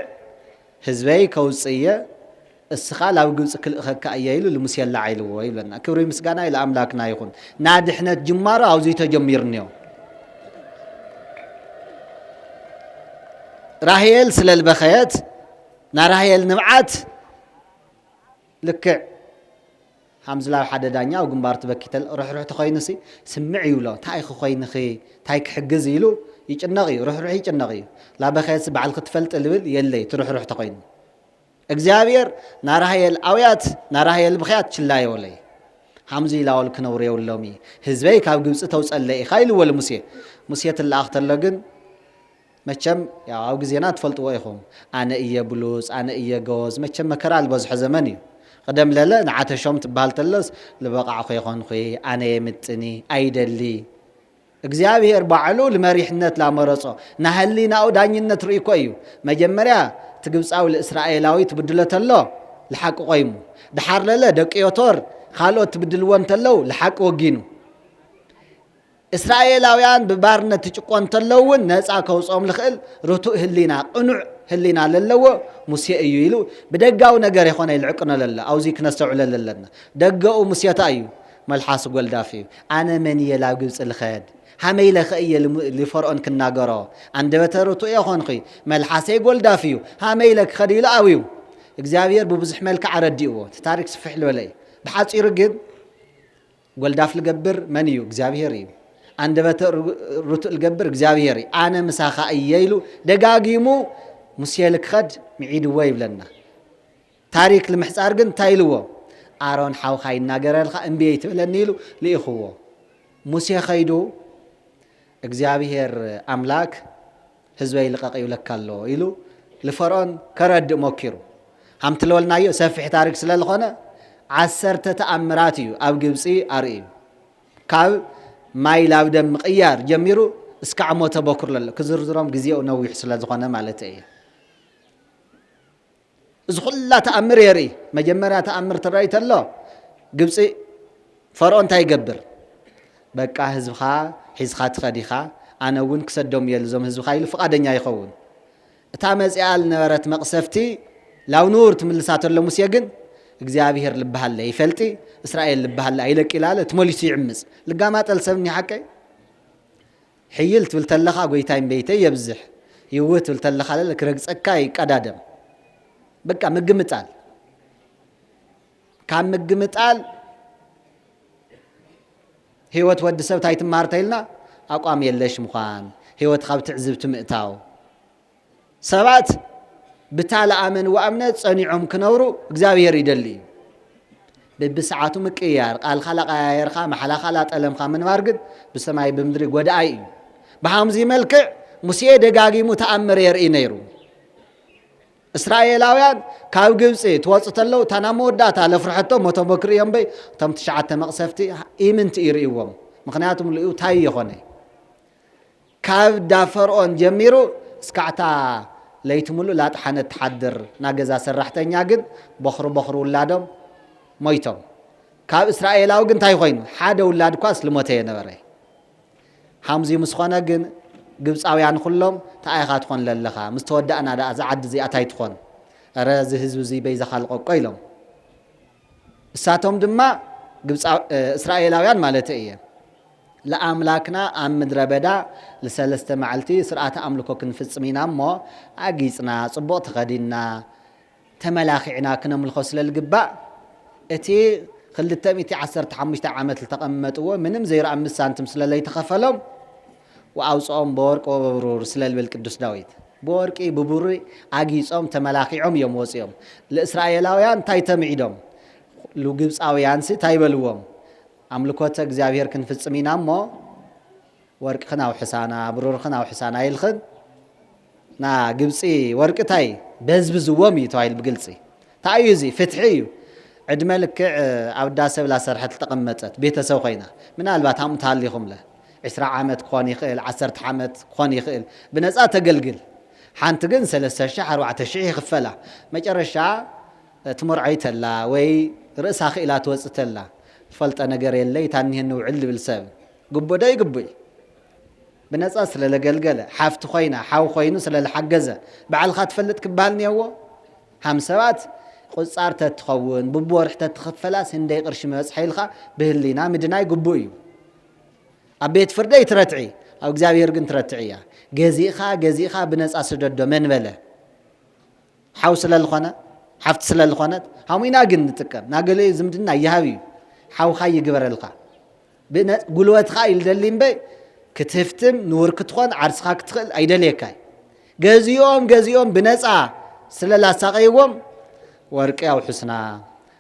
ህዝበይ ከውፅእየ፣ እስኻ ላብ ግብፂ ክልእኸካ እየ ኢሉ ልሙሴ ለዓይልዎ ይብለና። ክብሪ ምስጋና ኢሉ ኣምላክና ይኹን። ናድሕነት ጅማሮ ኣብዚ ተጀሚሩ እኒኦ። ራሄል ስለ ልበኸየት ናራሄል ንብዓት ልክዕ ሃምዚ ላብ ሓደ ዳኛ ኣብ ግንባር ትበኪተል ርሕሩሕ ተኾይኑሲ ስምዕ ይብሎ። እንታይ ኢኺ ኮይንኺ? እንታይ ክሕግዝ ኢሉ ይጭነቕ እዩ፣ ርሕሩሕ ይጭነቕ እዩ። ላበኸየትስ ባዕልኺ ትፈልጢ ልብል የለይ፣ ትርሕሩሕ ተኾይኑ። እግዚኣብሔር ናራህየል ኣውያት ናራህየል ብኽያት ችላ የወለይ። ሃምዚ ኢላወል ክነውር የብሎም እዩ። ህዝበይ ካብ ግብፂ ተውፀለይ ኢኻ ኢልዎ ልሙሴ። ሙሴ ትለኣኽ ተሎ ግን መቸም ያው ኣብ ግዜና ትፈልጥዎ ኢኹም። ኣነ እየ ብሉፅ፣ ኣነ እየ ገወዝ። መቸም መከራ ዝበዝሖ ዘመን እዩ። ቅደም ለለ ንዓተሾም ትበሃል ተሎስ ልበቃዕኹ ይኾንኹ፣ ኣነ የምጥኒ፣ ኣይደሊ። እግዚኣብሔር ባዕሉ ልመሪሕነት ላመረጾ ናህሊናኡ ዳኝነት ርኢኮ እዩ። መጀመርያ እቲ ግብፃዊ ልእስራኤላዊ ትብድሎ ተሎ ልሓቂ ቆይሙ። ድሓር ለለ ደቂ ዮቶር ካልኦት ትብድልዎ እንተለዉ ልሓቂ ወጊኑ። እስራኤላውያን ብባርነት ትጭቆ እንተለዉ እውን ነፃ ከውፅኦም ልኽእል ርቱእ ህሊና፣ ቅኑዕ ህሊና ለለዎ ሙሴ እዩ ኢሉ ብደጋዊ ነገር የኾነ ይልዕቅኖ ለለ። ኣብዚ ክነስተውዕለ ለለና። ደገኡ ሙሴታ እዩ። መልሓሱ ጎልዳፍ እዩ። ኣነ መን እየ ላብ ግብፂ ልኸድ? ሃመይ ለኸ እየ ልሙ-፣ ልፈርዖን ክናገሮ? ኣንደበተ ርቱእ የኾንኹ። መልሓሰይ ጎልዳፍ እዩ። ሃመይ ለክኸድ ኢሉ ኣብዩ። እግዚኣብሔር ብብዙሕ መልክዕ ኣረዲእዎ። እቲ ታሪክ ስፍሕ ልበለ እዩ። ብሓፂሩ ግን ጎልዳፍ ልገብር መን እዩ? እግዚኣብሔር እዩ። ኣንደበተ ርቱእ ልገብር እግዚኣብሔር እዩ። ኣነ ምሳኻ እየ ኢሉ ደጋጊሙ ሙሴ ልክኸድ ምዒድዎ ይብለና። ታሪክ ልምሕፃር ግን እንታይ ኢልዎ? ኣሮን ሓውኻ ይናገረልካ እምቢ ኣይትበለኒ ኢሉ ልኢኽዎ። ሙሴ ኸይዱ እግዚኣብሔር ኣምላክ ህዝበይ ልቐቕ ይብለካ ኣሎ ኢሉ ልፈርዖን ከረድእ ሞኪሩ። ሃምቲ ልበልናዮ ሰፊሕ ታሪክ ስለ ዝኾነ ዓሰርተ ተኣምራት እዩ ኣብ ግብፂ ኣርእዩ። ካብ ማይ ላብ ደም ምቕያር ጀሚሩ እስካዕ ሞተ በኩር ለሎ ክዝርዝሮም ግዜኡ ነዊሕ ስለ ዝኾነ ማለት እየ። እዚ ኩላ ተኣምር የርኢ። መጀመርያ ተኣምር ትረኣይ ተሎ ግብፂ ፈርዖን እንታይ ይገብር? በቃ ህዝብኻ ሒዝኻ ትኸድ ኢኻ፣ ኣነ እውን ክሰዶም እየ ልዞም ህዝብኻ ኢሉ ፍቓደኛ ይኸውን። እታ መፂኣ ልነበረት መቕሰፍቲ ላው ንውር ትምልሳ ተሎ ሙሴ ግን እግዚኣብሔር ልበሃለ ይፈልጢ፣ እስራኤል ልበሃለ ኣይለቂ ኢላለ ትመሊሱ ይዕምፅ። ልጋማጠል ሰብ እኒ ሓቀይ? ሕይል ትብል ተለኻ ጎይታይ እምበይተይ የብዝሕ፣ ይውህ ትብል ተለኻ ለለ ክረግጸካ ይቀዳደም። በቃ ምግምጣል። ካብ ምግምጣል ህይወት ወዲ ሰብ እንታይ ትማር ተይልና ኣቋም የለሽ ምዃን፣ ህይወት ካብ ትዕዝብቲ ምእታው። ሰባት ብታ ለኣመንዎ እምነት ጸኒዖም ክነብሩ እግዚኣብሔር ይደሊ እዩ። በብሰዓቱ ምቅይያር፣ ቃልካ ላቀያየርካ፣ ማሕላኻ ላጠለምካ ምንባር ግን ብሰማይ ብምድሪ ጎዳኣይ እዩ። ብሃምዚ መልክዕ ሙሴ ደጋጊሙ ተኣምር የርኢ ነይሩ። እስራኤላውያን ካብ ግብፂ ትወፁ ተለው፣ እታ ናብ መወዳእታ ለፍርሐቶ ሞተ በክሪ እዮም በይ፣ እቶም ትሽዓተ መቕሰፍቲ ኢምንቲ ይርእይዎም። ምኽንያቱም ልኡ ታይ የኾነ። ካብ ዳ ፈርዖን ጀሚሩ እስካዕታ ለይቲ ሙሉእ ላጥሓነት ትሓድር ናገዛ ሰራሕተኛ ግን በኽሪ በኽሪ ውላዶም ሞይቶም። ካብ እስራኤላዊ ግን እንታይ ኮይኑ? ሓደ ውላድ እኳ ስልሞተ የነበረ። ሃምዚ ምስ ኾነ ግን ግብፃውያን ኩሎም ተኣይኻ ትኾን ለለኻ፣ ምስ ተወዳእና ደኣ እዛ ዓዲ እዚኣ ታይ ትኾን? እረ እዚ ህዝቢ እዚ በይዛኻ ልቐቆ ኢሎም። እሳቶም ድማ ግብፃ-፣ እ፣ እስራኤላውያን ማለት እየ። ለኣምላክና ኣብ ምድረ በዳ ልሰለስተ መዓልቲ ስርዓተ ኣምልኮ ክንፍጽም ኢና እሞ፣ ኣጊጽና፣ ጽቡቕ ተኸዲንና፣ ተመላኺዕና ክነምልኾ ስለ ልግባእ፣ እቲ ክልተ ሚእቲ ዓሰርተ ሓሙሽተ ዓመት ልተቐመጥዎ ምንም ዘይሮ ኣምስት ሳንቲም ስለ ለይተኸፈሎም፣ ወኣውፅኦም በወርቅ ወበብሩር ስለ ልብል ቅዱስ ዳዊት። ብወርቂ ብብሩር ኣጊጾም ተመላኺዖም እዮም ወፂኦም። ንእስራኤላውያን እንታይ ተምዒዶም? ንግብፃውያንሲ እንታይ በልዎም? ኣምልኮተ እግዚኣብሔር ክንፍጽም ኢና እሞ ወርቅኽን ኣውሕሳና፣ ብሩርኽን ኣውሕሳና ኢልኽን ና ግብፂ ወርቂ እንታይ በዝብዝዎም እዩ ተባሂሉ ብግልፂ። እንታይ እዩ እዚ? ፍትሒ እዩ። ዕድመ ልክዕ ኣብ ዳ ሰብ ላሰርሐት ልተቐመጠት ቤተሰብ ኮይና። ምናልባት ሃምኡ ተሃሊኹምለ። ዕስራ ዓመት ክኾን ይኽእል፣ ዓሰርተ ዓመት ክኾን ይኽእል። ብነፃ ተገልግል። ሓንቲ ግን ሰለስተ ሺሕ ኣርባዕተ ሺሕ ይኽፈላ። መጨረሻ ትመርዖ ይተላ ወይ ርእሳ ክኢላ ትወፅእ ተላ። ዝፈልጠ ነገር የለይ፣ ታኒህን ንውዕል ዝብል ሰብ። ግቡእ ዶ ይግቡእ? ብነፃ ስለ ለገልገለ፣ ሓፍቲ ኮይና፣ ሓው ኮይኑ ስለ ለሓገዘ፣ ባዕልኻ ትፈልጥ ክበሃል እኒአዎ? ሃም ሰባት ቁፃር ተትኸውን፣ ብብወርሒ ተትኽፈላስ ህንደይ ቅርሺ መበፅሐ ኢልካ ብህሊና ምድናይ ግቡእ እዩ። ኣብ ቤት ፍርደይ ትረትዒ፣ ኣብ እግዚኣብሔር ግን ትረትዒ እያ። ገዚእኻ፣ ገዚእኻ ብነፃ ስደዶ መን በለ? ሓው ስለ ዝኾነ፣ ሓፍቲ ስለ ዝኾነት፣ ሃሙና ግን ንጥቀም። ናገለ ዝምድና ይሃብ እዩ። ሓውኻ ይግበረልካ። ብነ-፣ ጉልበትኻ እዩ ልደሊ እምበይ፣ ክትህፍትም፣ ንውር ክትኾን፣ ዓርስኻ ክትኽእል ኣይደልየካይ። ገዚኦም ገዚኦም ብነፃ ስለ ላሳቐይዎም፣ ወርቂ ኣውሑስና፣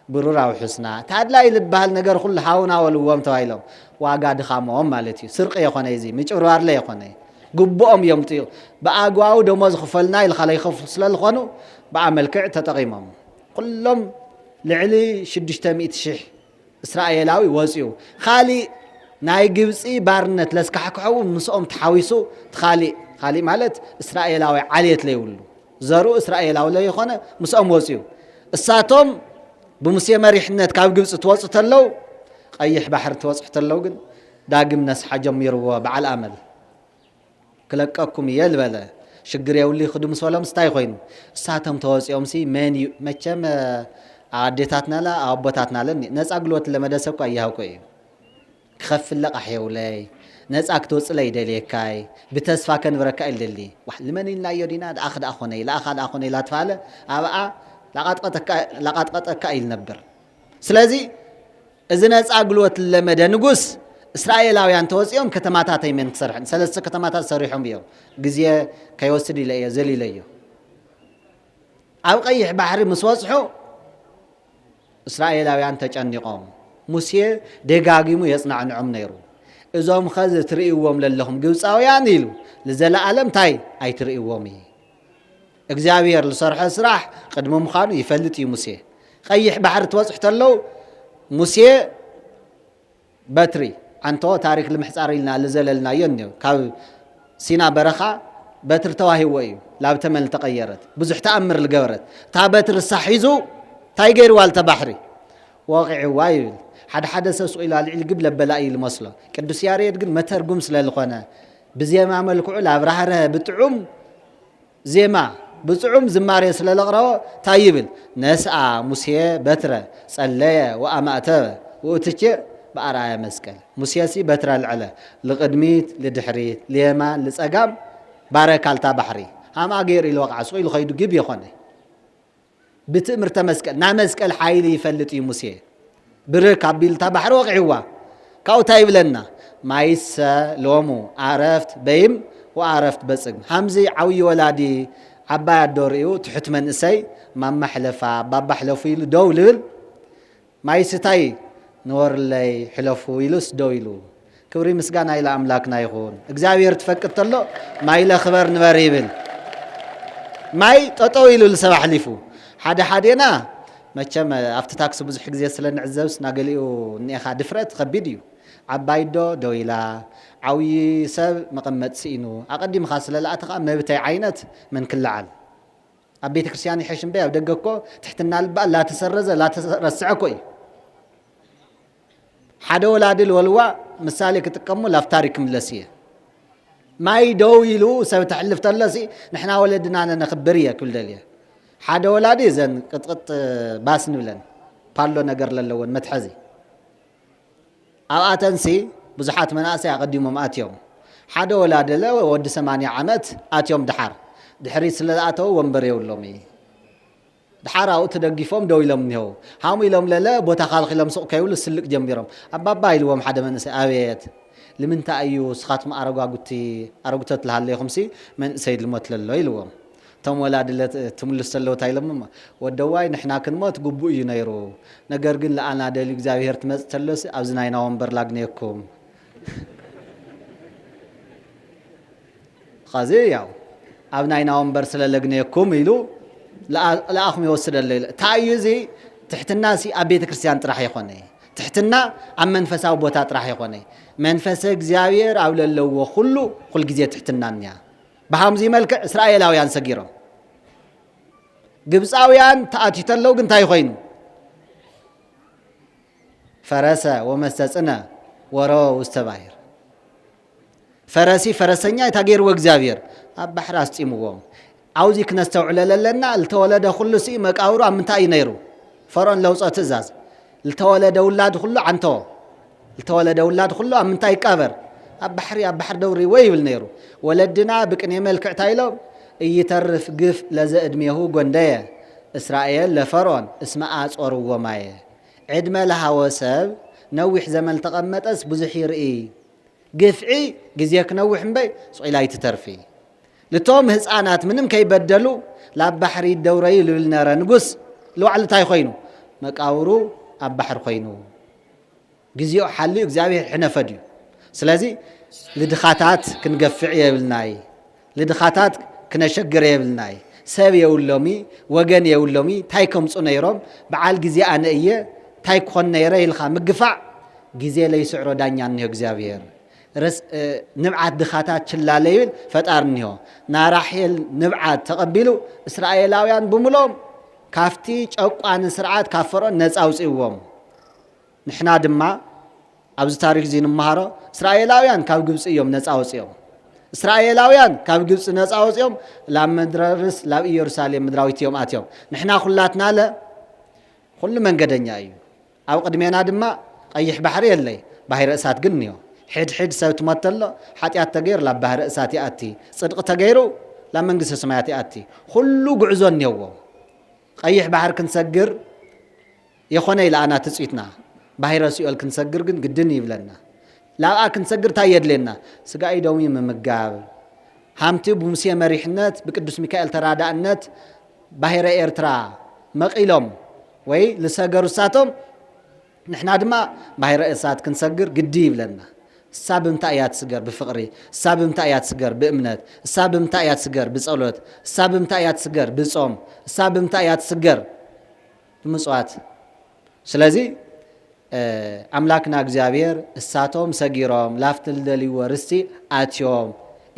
ብሩር ኣውሑስና፣ ታድላይ ዝበሃል ነገር ኩሉ ሃውና በልዎም ተባሂሎም። ዋጋ ድኻሞም ማለት እዩ። ስርቂ የኾነ፣ እዚ ምጭብርባርለ የኾነ፣ ግቡኦም እዮም። ጥዩ ብኣግባቡ ደሞዝ ክፈልና ኢልካ ለይኸፍሉ ስለ ዝኾኑ፣ ብኣ መልክዕ ተጠቒሞም። ኩሎም ልዕሊ ሽዱሽተ ሚእቲ ሽሕ እስራኤላዊ ወፂኡ። ካሊእ ናይ ግብፂ ባርነት ለስካሕክሐው ምስኦም ተሓዊሱ፣ ካሊእ፣ ካሊእ ማለት እስራኤላዊ ዓሌት ለይብሉ፣ ዘርኡ እስራኤላዊ ለይኾነ ምስኦም ወፂኡ። እሳቶም ብሙሴ መሪሕነት ካብ ግብፂ ትወፁ ተለው፣ ቀይሕ ባሕሪ ትወፅሑ ተለው ግን ዳግም ነስሓ ጀሚርዎ በዓል ኣመል። ክለቀኩም እየ ዝበለ። ሽግር የብሉ፣ ክዱ ምስ በሎም ስታይ ኮይኑ። እሳቶም ተወፂኦም ሲ መን እዩ? መቸም፣ ኣዴታትና ላ ኣቦታትና ለኒ ነፃ ግልወት ለመደ ሰብ እኳ እያሃውኮ እዩ። ክኸፍል ለቃሕ የውለይ፣ ነፃ ክትወፅእ ለይደልየካይ፣ ብተስፋ ከንብረካ ኢልደሊ። ዋሕ፣ ልመን ኢልናዮ ዲና፣ ደኣ ክደኣ ኾነ፣ ለኣኻ ደኣ ኾነ ኢላ ትፋለ፣ ኣብኣ ላቃጥቀጠካ፣ ላቃጥቀጠካ ኢል ነብር። ስለዚ፣ እዚ ነፃ ግልወት ለመደ ንጉስ፣ እስራኤላውያን ተወፂኦም ከተማታት ኣይመን ክሰርሕን፣ ሰለስተ ከተማታት ሰሪሖም እዮም። ግዜ ከይወስድ ኢለ እየ ዘሊለዮ። ኣብ ቀይሕ ባሕሪ ምስ በጽሑ፣ እስራኤላውያን ተጨኒቖም። ሙሴ ደጋጊሙ የጽናዕንዖም ነይሩ። እዞም ኸዚ ትርእይዎም ለለኹም ግብፃውያን ኢሉ፣ ንዘለኣለም ታይ ኣይትርእይዎም እዩ። እግዚኣብሔር ዝሰርሖ ስራሕ ቅድሚ ምዃኑ ይፈልጥ እዩ ሙሴ። ቀይሕ ባሕሪ ትበጽሑ ተለዉ፣ ሙሴ በትሪ፣ ዓንቶ ታሪክ ልምሕጻር ኢልና ልዘለልናዮ እኒኦ። ካብ ሲና በረኻ በትሪ ተዋሂዎ እዩ፣ ላብ ተመን ልተቐየረት፣ ብዙሕ ተኣምር ልገበረት። እታ በትሪ እሳ ሒዙ፣ እንታይ ገይርዋ ልተ ባሕሪ? ወቒዕዋ ይብል። ሓደ ሓደ ሰብ ስቕ ኢሉ ኣልዒሉ ግብ ለበላ እዩ ልመስሎ። ቅዱስ ያሬድ ግን መተርጉም ስለ ልኾነ፣ ብዜማ መልክዑ ላብራህረሀ ብጥዑም ዜማ ብጽዑም ዝማሬ ስለ ለቕረቦ እንታይ ይብል? ነስኣ ሙሴ በትረ ጸለየ ወኣማእተበ ውእትቼ በኣርኣያ መስቀል። ሙሴሲ በትረ ኣልዐለ፣ ልቕድሚት፣ ልድሕሪት፣ ልየማን፣ ልጸጋም ባረካልታ ባሕሪ። ሃምኣ ገይሩ ኢሉ ወቕዓ፣ ስቕ ኢሉ ኸይዱ ግብ የኾነ። ብትእምርተ መስቀል፣ ናይ መስቀል ሓይሊ ይፈልጥ እዩ ሙሴ። ብርክ ኣቢሉ እታ ባሕሪ ወቒዕዋ። ካብኡ እንታይ ይብለና? ማይሰ ሎሙ ኣረፍት በይም ወኣረፍት በጽግም። ሃምዚ ዓብዪ ወላዲ ዓባይ ኣዶ ርእዩ ትሑት መንእሰይ ማማ ሕለፋ፣ ባባ ሕለፉ ኢሉ ደው ልብል፣ ማይ ስታይ ንወርለይ ሕለፉ ኢሉስ ደው ኢሉ። ክብሪ ምስጋና ኢለ ኣምላክና ይኹን። እግዚኣብሔር ትፈቅድ ተሎ ማይ ለኽበር ንበር ይብል። ማይ ጠጠው ኢሉ ልሰብ ኣሕሊፉ። ሓደ ሓዴና መቸም ኣብቲ ታክሲ ብዙሕ ግዜ ስለ ንዕዘብስ ናገሊኡ እኒኤኻ ድፍረት ከቢድ እዩ። ዓባይ ዶ ደው ኢላ፣ ዓብዪ ሰብ መቐመጥ ስኢኑ፣ ኣቐዲምኻ ስለ ለኣተኻ መብተይ ዓይነት መን ክለዓል? ኣብ ቤተ ክርስቲያን ይሐሽ እምበይ ኣብ ደገ እኮ ትሕትና ልባ ላተሰረዘ ላተረስዐ እኮ እዩ። ሓደ ወላዲ ልወልዋ ምሳሌ ክጥቀሙ ላብ ታሪክ ክምለስ እየ። ማይ ደው ኢሉ ሰብ ተሕልፍ ተለሲ ንሕና ወለድና ነነኽብር እየ ክብል ደልየ። ሓደ ወላዲ እዘን ቅጥቅጥ ባስ ንብለን ፓሎ ነገር ለለወን መትሐዚ ኣብኣተንሲ ብዙሓት መናእሰይ ኣቐዲሞም ኣትዮም። ሓደ ወላደለ ወዲ ሰማንያ ዓመት ኣትዮም ድሓር። ድሕሪት ስለ ዝኣተዉ ወንበር የብሎም እዩ። ድሓር ኣብኡ ተደጊፎም ደው ኢሎም እኒሀው። ሃሙ ኢሎም ለለ ቦታ ካልኪሎም ስቕ ከይብሉ ስልቅ ጀሚሮም። ኣባባ ኢልዎም ሓደ መንእሰይ፣ ኣቤት፣ ልምንታይ እዩ ስኻትኩም ኣረጓጉቲ፣ ኣረጉቶት ልሃለይኹምሲ መንእሰይ ልሞት ለሎ ኢልዎም። እቶም ወላዲ ለት-፣ ትምልስ ተለዉ እንታይ ኢሎም እሞ፣ "ወደዋይ ንሕና ክንሞት ግቡእ እዩ ነይሩ። ነገር ግን ለኣና ደልዩ እግዚኣብሔር ትመጽእ ተለሲ ኣብዚ ናይና ወንበር ላግነየኩም." ኸዚ ያው ኣብ ናይና ወንበር ስለ ለግነየኩም ኢሉ ለኣ-፣ ለኣኹም ይወስደለ ኢለ። እንታይ እዩ እዚ? ትሕትናሲ ኣብ ቤተ ክርስቲያን ጥራሕ ይኾነ። ትሕትና ኣብ መንፈሳዊ ቦታ ጥራሕ ይኾነ። መንፈሰ እግዚኣብሔር ኣብ ለለዎ ኩሉ ኩልግዜ ትሕትና እኒያ። ብሃምዚ መልክዕ እስራኤላውያን ሰጊሮም። ግብፃውያን ተኣትዩ ተለው ግን እንታይ ኮይኑ? ፈረሰ ወመስተፅነ ወረወ ውስተ ባሕር። ፈረሲ ፈረሰኛ እታ ገይርዎ እግዚኣብሔር ኣብ ባሕሪ ኣስጢምዎም። ኣብዚ ክነስተውዕለለ ኣለና። ልተወለደ ኩሉ ሲ መቃብሩ ኣብ ምንታይ እዩ ነይሩ? ፈርዖን ለውፀ ትእዛዝ። ልተወለደ ውላድ ኩሉ ዓንተዎ። ልተወለደ ውላድ ኩሉ ኣብ ምንታይ ይቃበር? ኣብ ባሕሪ፣ ኣብ ባሕሪ ደውርይዎ ይብል ነይሩ። ወለድና ብቅኔ መልክዕ እንታይ ኢሎም? "እይተርፍ ግፍ ለዘእድሜሁ ጎንደየ እስራኤል ለፈርዖን እስመ ኣጾርዎ ማየ።" ዕድመ ለሃወ ሰብ ነዊሕ ዘመን ልተቐመጠስ ብዙሕ ይርኢ። ግፍዒ ግዜ ክነውሕ እምበይ ስቕ ኢላ ኣይትተርፊ። ልቶም ህፃናት ምንም ከይበደሉ ላብ ባሕሪ ይደውረዩ ልብል ነረ ንጉስ። ልባዕሉ እንታይ ኮይኑ? መቃብሩ ኣብ ባሕሪ ኮይኑ። ግዜኡ ሓልዩ እግዚኣብሔር ሕነፈ ድዩ? ስለዚ ልድኻታት ክንገፍዕ የብልናይ። ልድኻታት ክነሸግር የብልናይ። ሰብ የብሎሚ፣ ወገን የብሎሚ፣ እንታይ ከምፁ ነይሮም፣ በዓል ግዜ ኣነ እየ፣ እንታይ ክኾን ነይረ ኢልካ ምግፋዕ ግዜ ለይስዕሮ ዳኛ እኒሆ እግዚኣብሔር። ርስ ንብዓት ድኻታት ችላ ለይብል ፈጣር እኒሆ። ናራሕኤል ንብዓት ተቐቢሉ እስራኤላውያን ብምሎም ካብቲ ጨቋኒ ስርዓት ካብ ፈርዖን ነፃ ኣውፅእዎም። ንሕና ድማ ኣብዚ ታሪክ እዚ ንምሃሮ እስራኤላውያን ካብ ግብፂ እዮም ነፃ ኣውፅኦም። እስራኤላውያን ካብ ግብፂ ነፃ ኣውፅኦም ላብ ምድረ ርስ ላብ ኢየሩሳሌም ምድራዊት እዮም ኣትዮም። ንሕና ኩላትናለ ኩሉ መንገደኛ እዩ። ኣብ ቅድሜና ድማ ቀይሕ ባሕሪ የለይ፣ ባሕሪ እሳት ግን እኒኦ። ሕድሕድ ሰብ ትሞት ተሎ ሓጢኣት ተገይሩ ላብ ባሕሪ እሳት ይኣቲ፣ ፅድቂ ተገይሩ ላብ መንግስተ ሰማያት ይኣቲ። ኩሉ ጉዕዞ እኒኦዎ። ቀይሕ ባሕሪ ክንሰግር የኾነ ኢለኣና ትፅኢትና። ባሕረ ሲኦል ክንሰግር ግን ግድን ይብለና። ላብኣ ክንሰግር እንታይ የድልየና? ስጋኢ ደሙ ምምጋብ። ሃምቲ ብሙሴ መሪሕነት ብቅዱስ ሚካኤል ተራዳእነት ባሕረ ኤርትራ መቒሎም ወይ ልሰገሩ እሳቶም፣ ንሕና ድማ ባሕረ እሳት ክንሰግር ግዲ ይብለና። እሳ ብምንታይ እያ ትስገር? ብፍቕሪ። እሳ ብምንታይ እያ ትስገር? ብእምነት። እሳ ብምንታይ እያ ትስገር? ብጸሎት። እሳ ብምንታይ እያ ትስገር? ብጾም። እሳ ብምንታይ እያ ትስገር? ብምጽዋት። ስለዚ ኣምላክና እግዚኣብሔር እሳቶም ሰጊሮም ላፍቲ ልደልይዎ ርስቲ ኣትዮም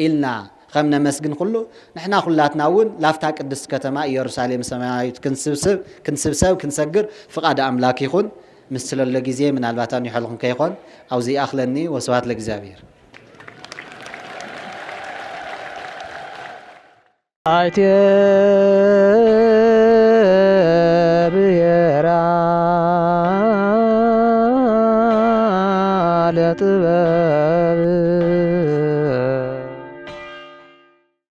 ኢልና ከም ነመስግን ኩሉ ንሕና ኩላትና እውን ላፍታ ቅድስት ከተማ ኢየሩሳሌም ሰማያዊት ክንስብስብ ክንስብሰብ ክንሰግር ፍቓድ ኣምላክ ይኹን። ምስ ስለሎ ግዜ ምናልባት ኣኒሖልኩም ከይኾን ኣብዚ ይኣኽለኒ። ወስብሐት ለእግዚኣብሔር። ኣይቴ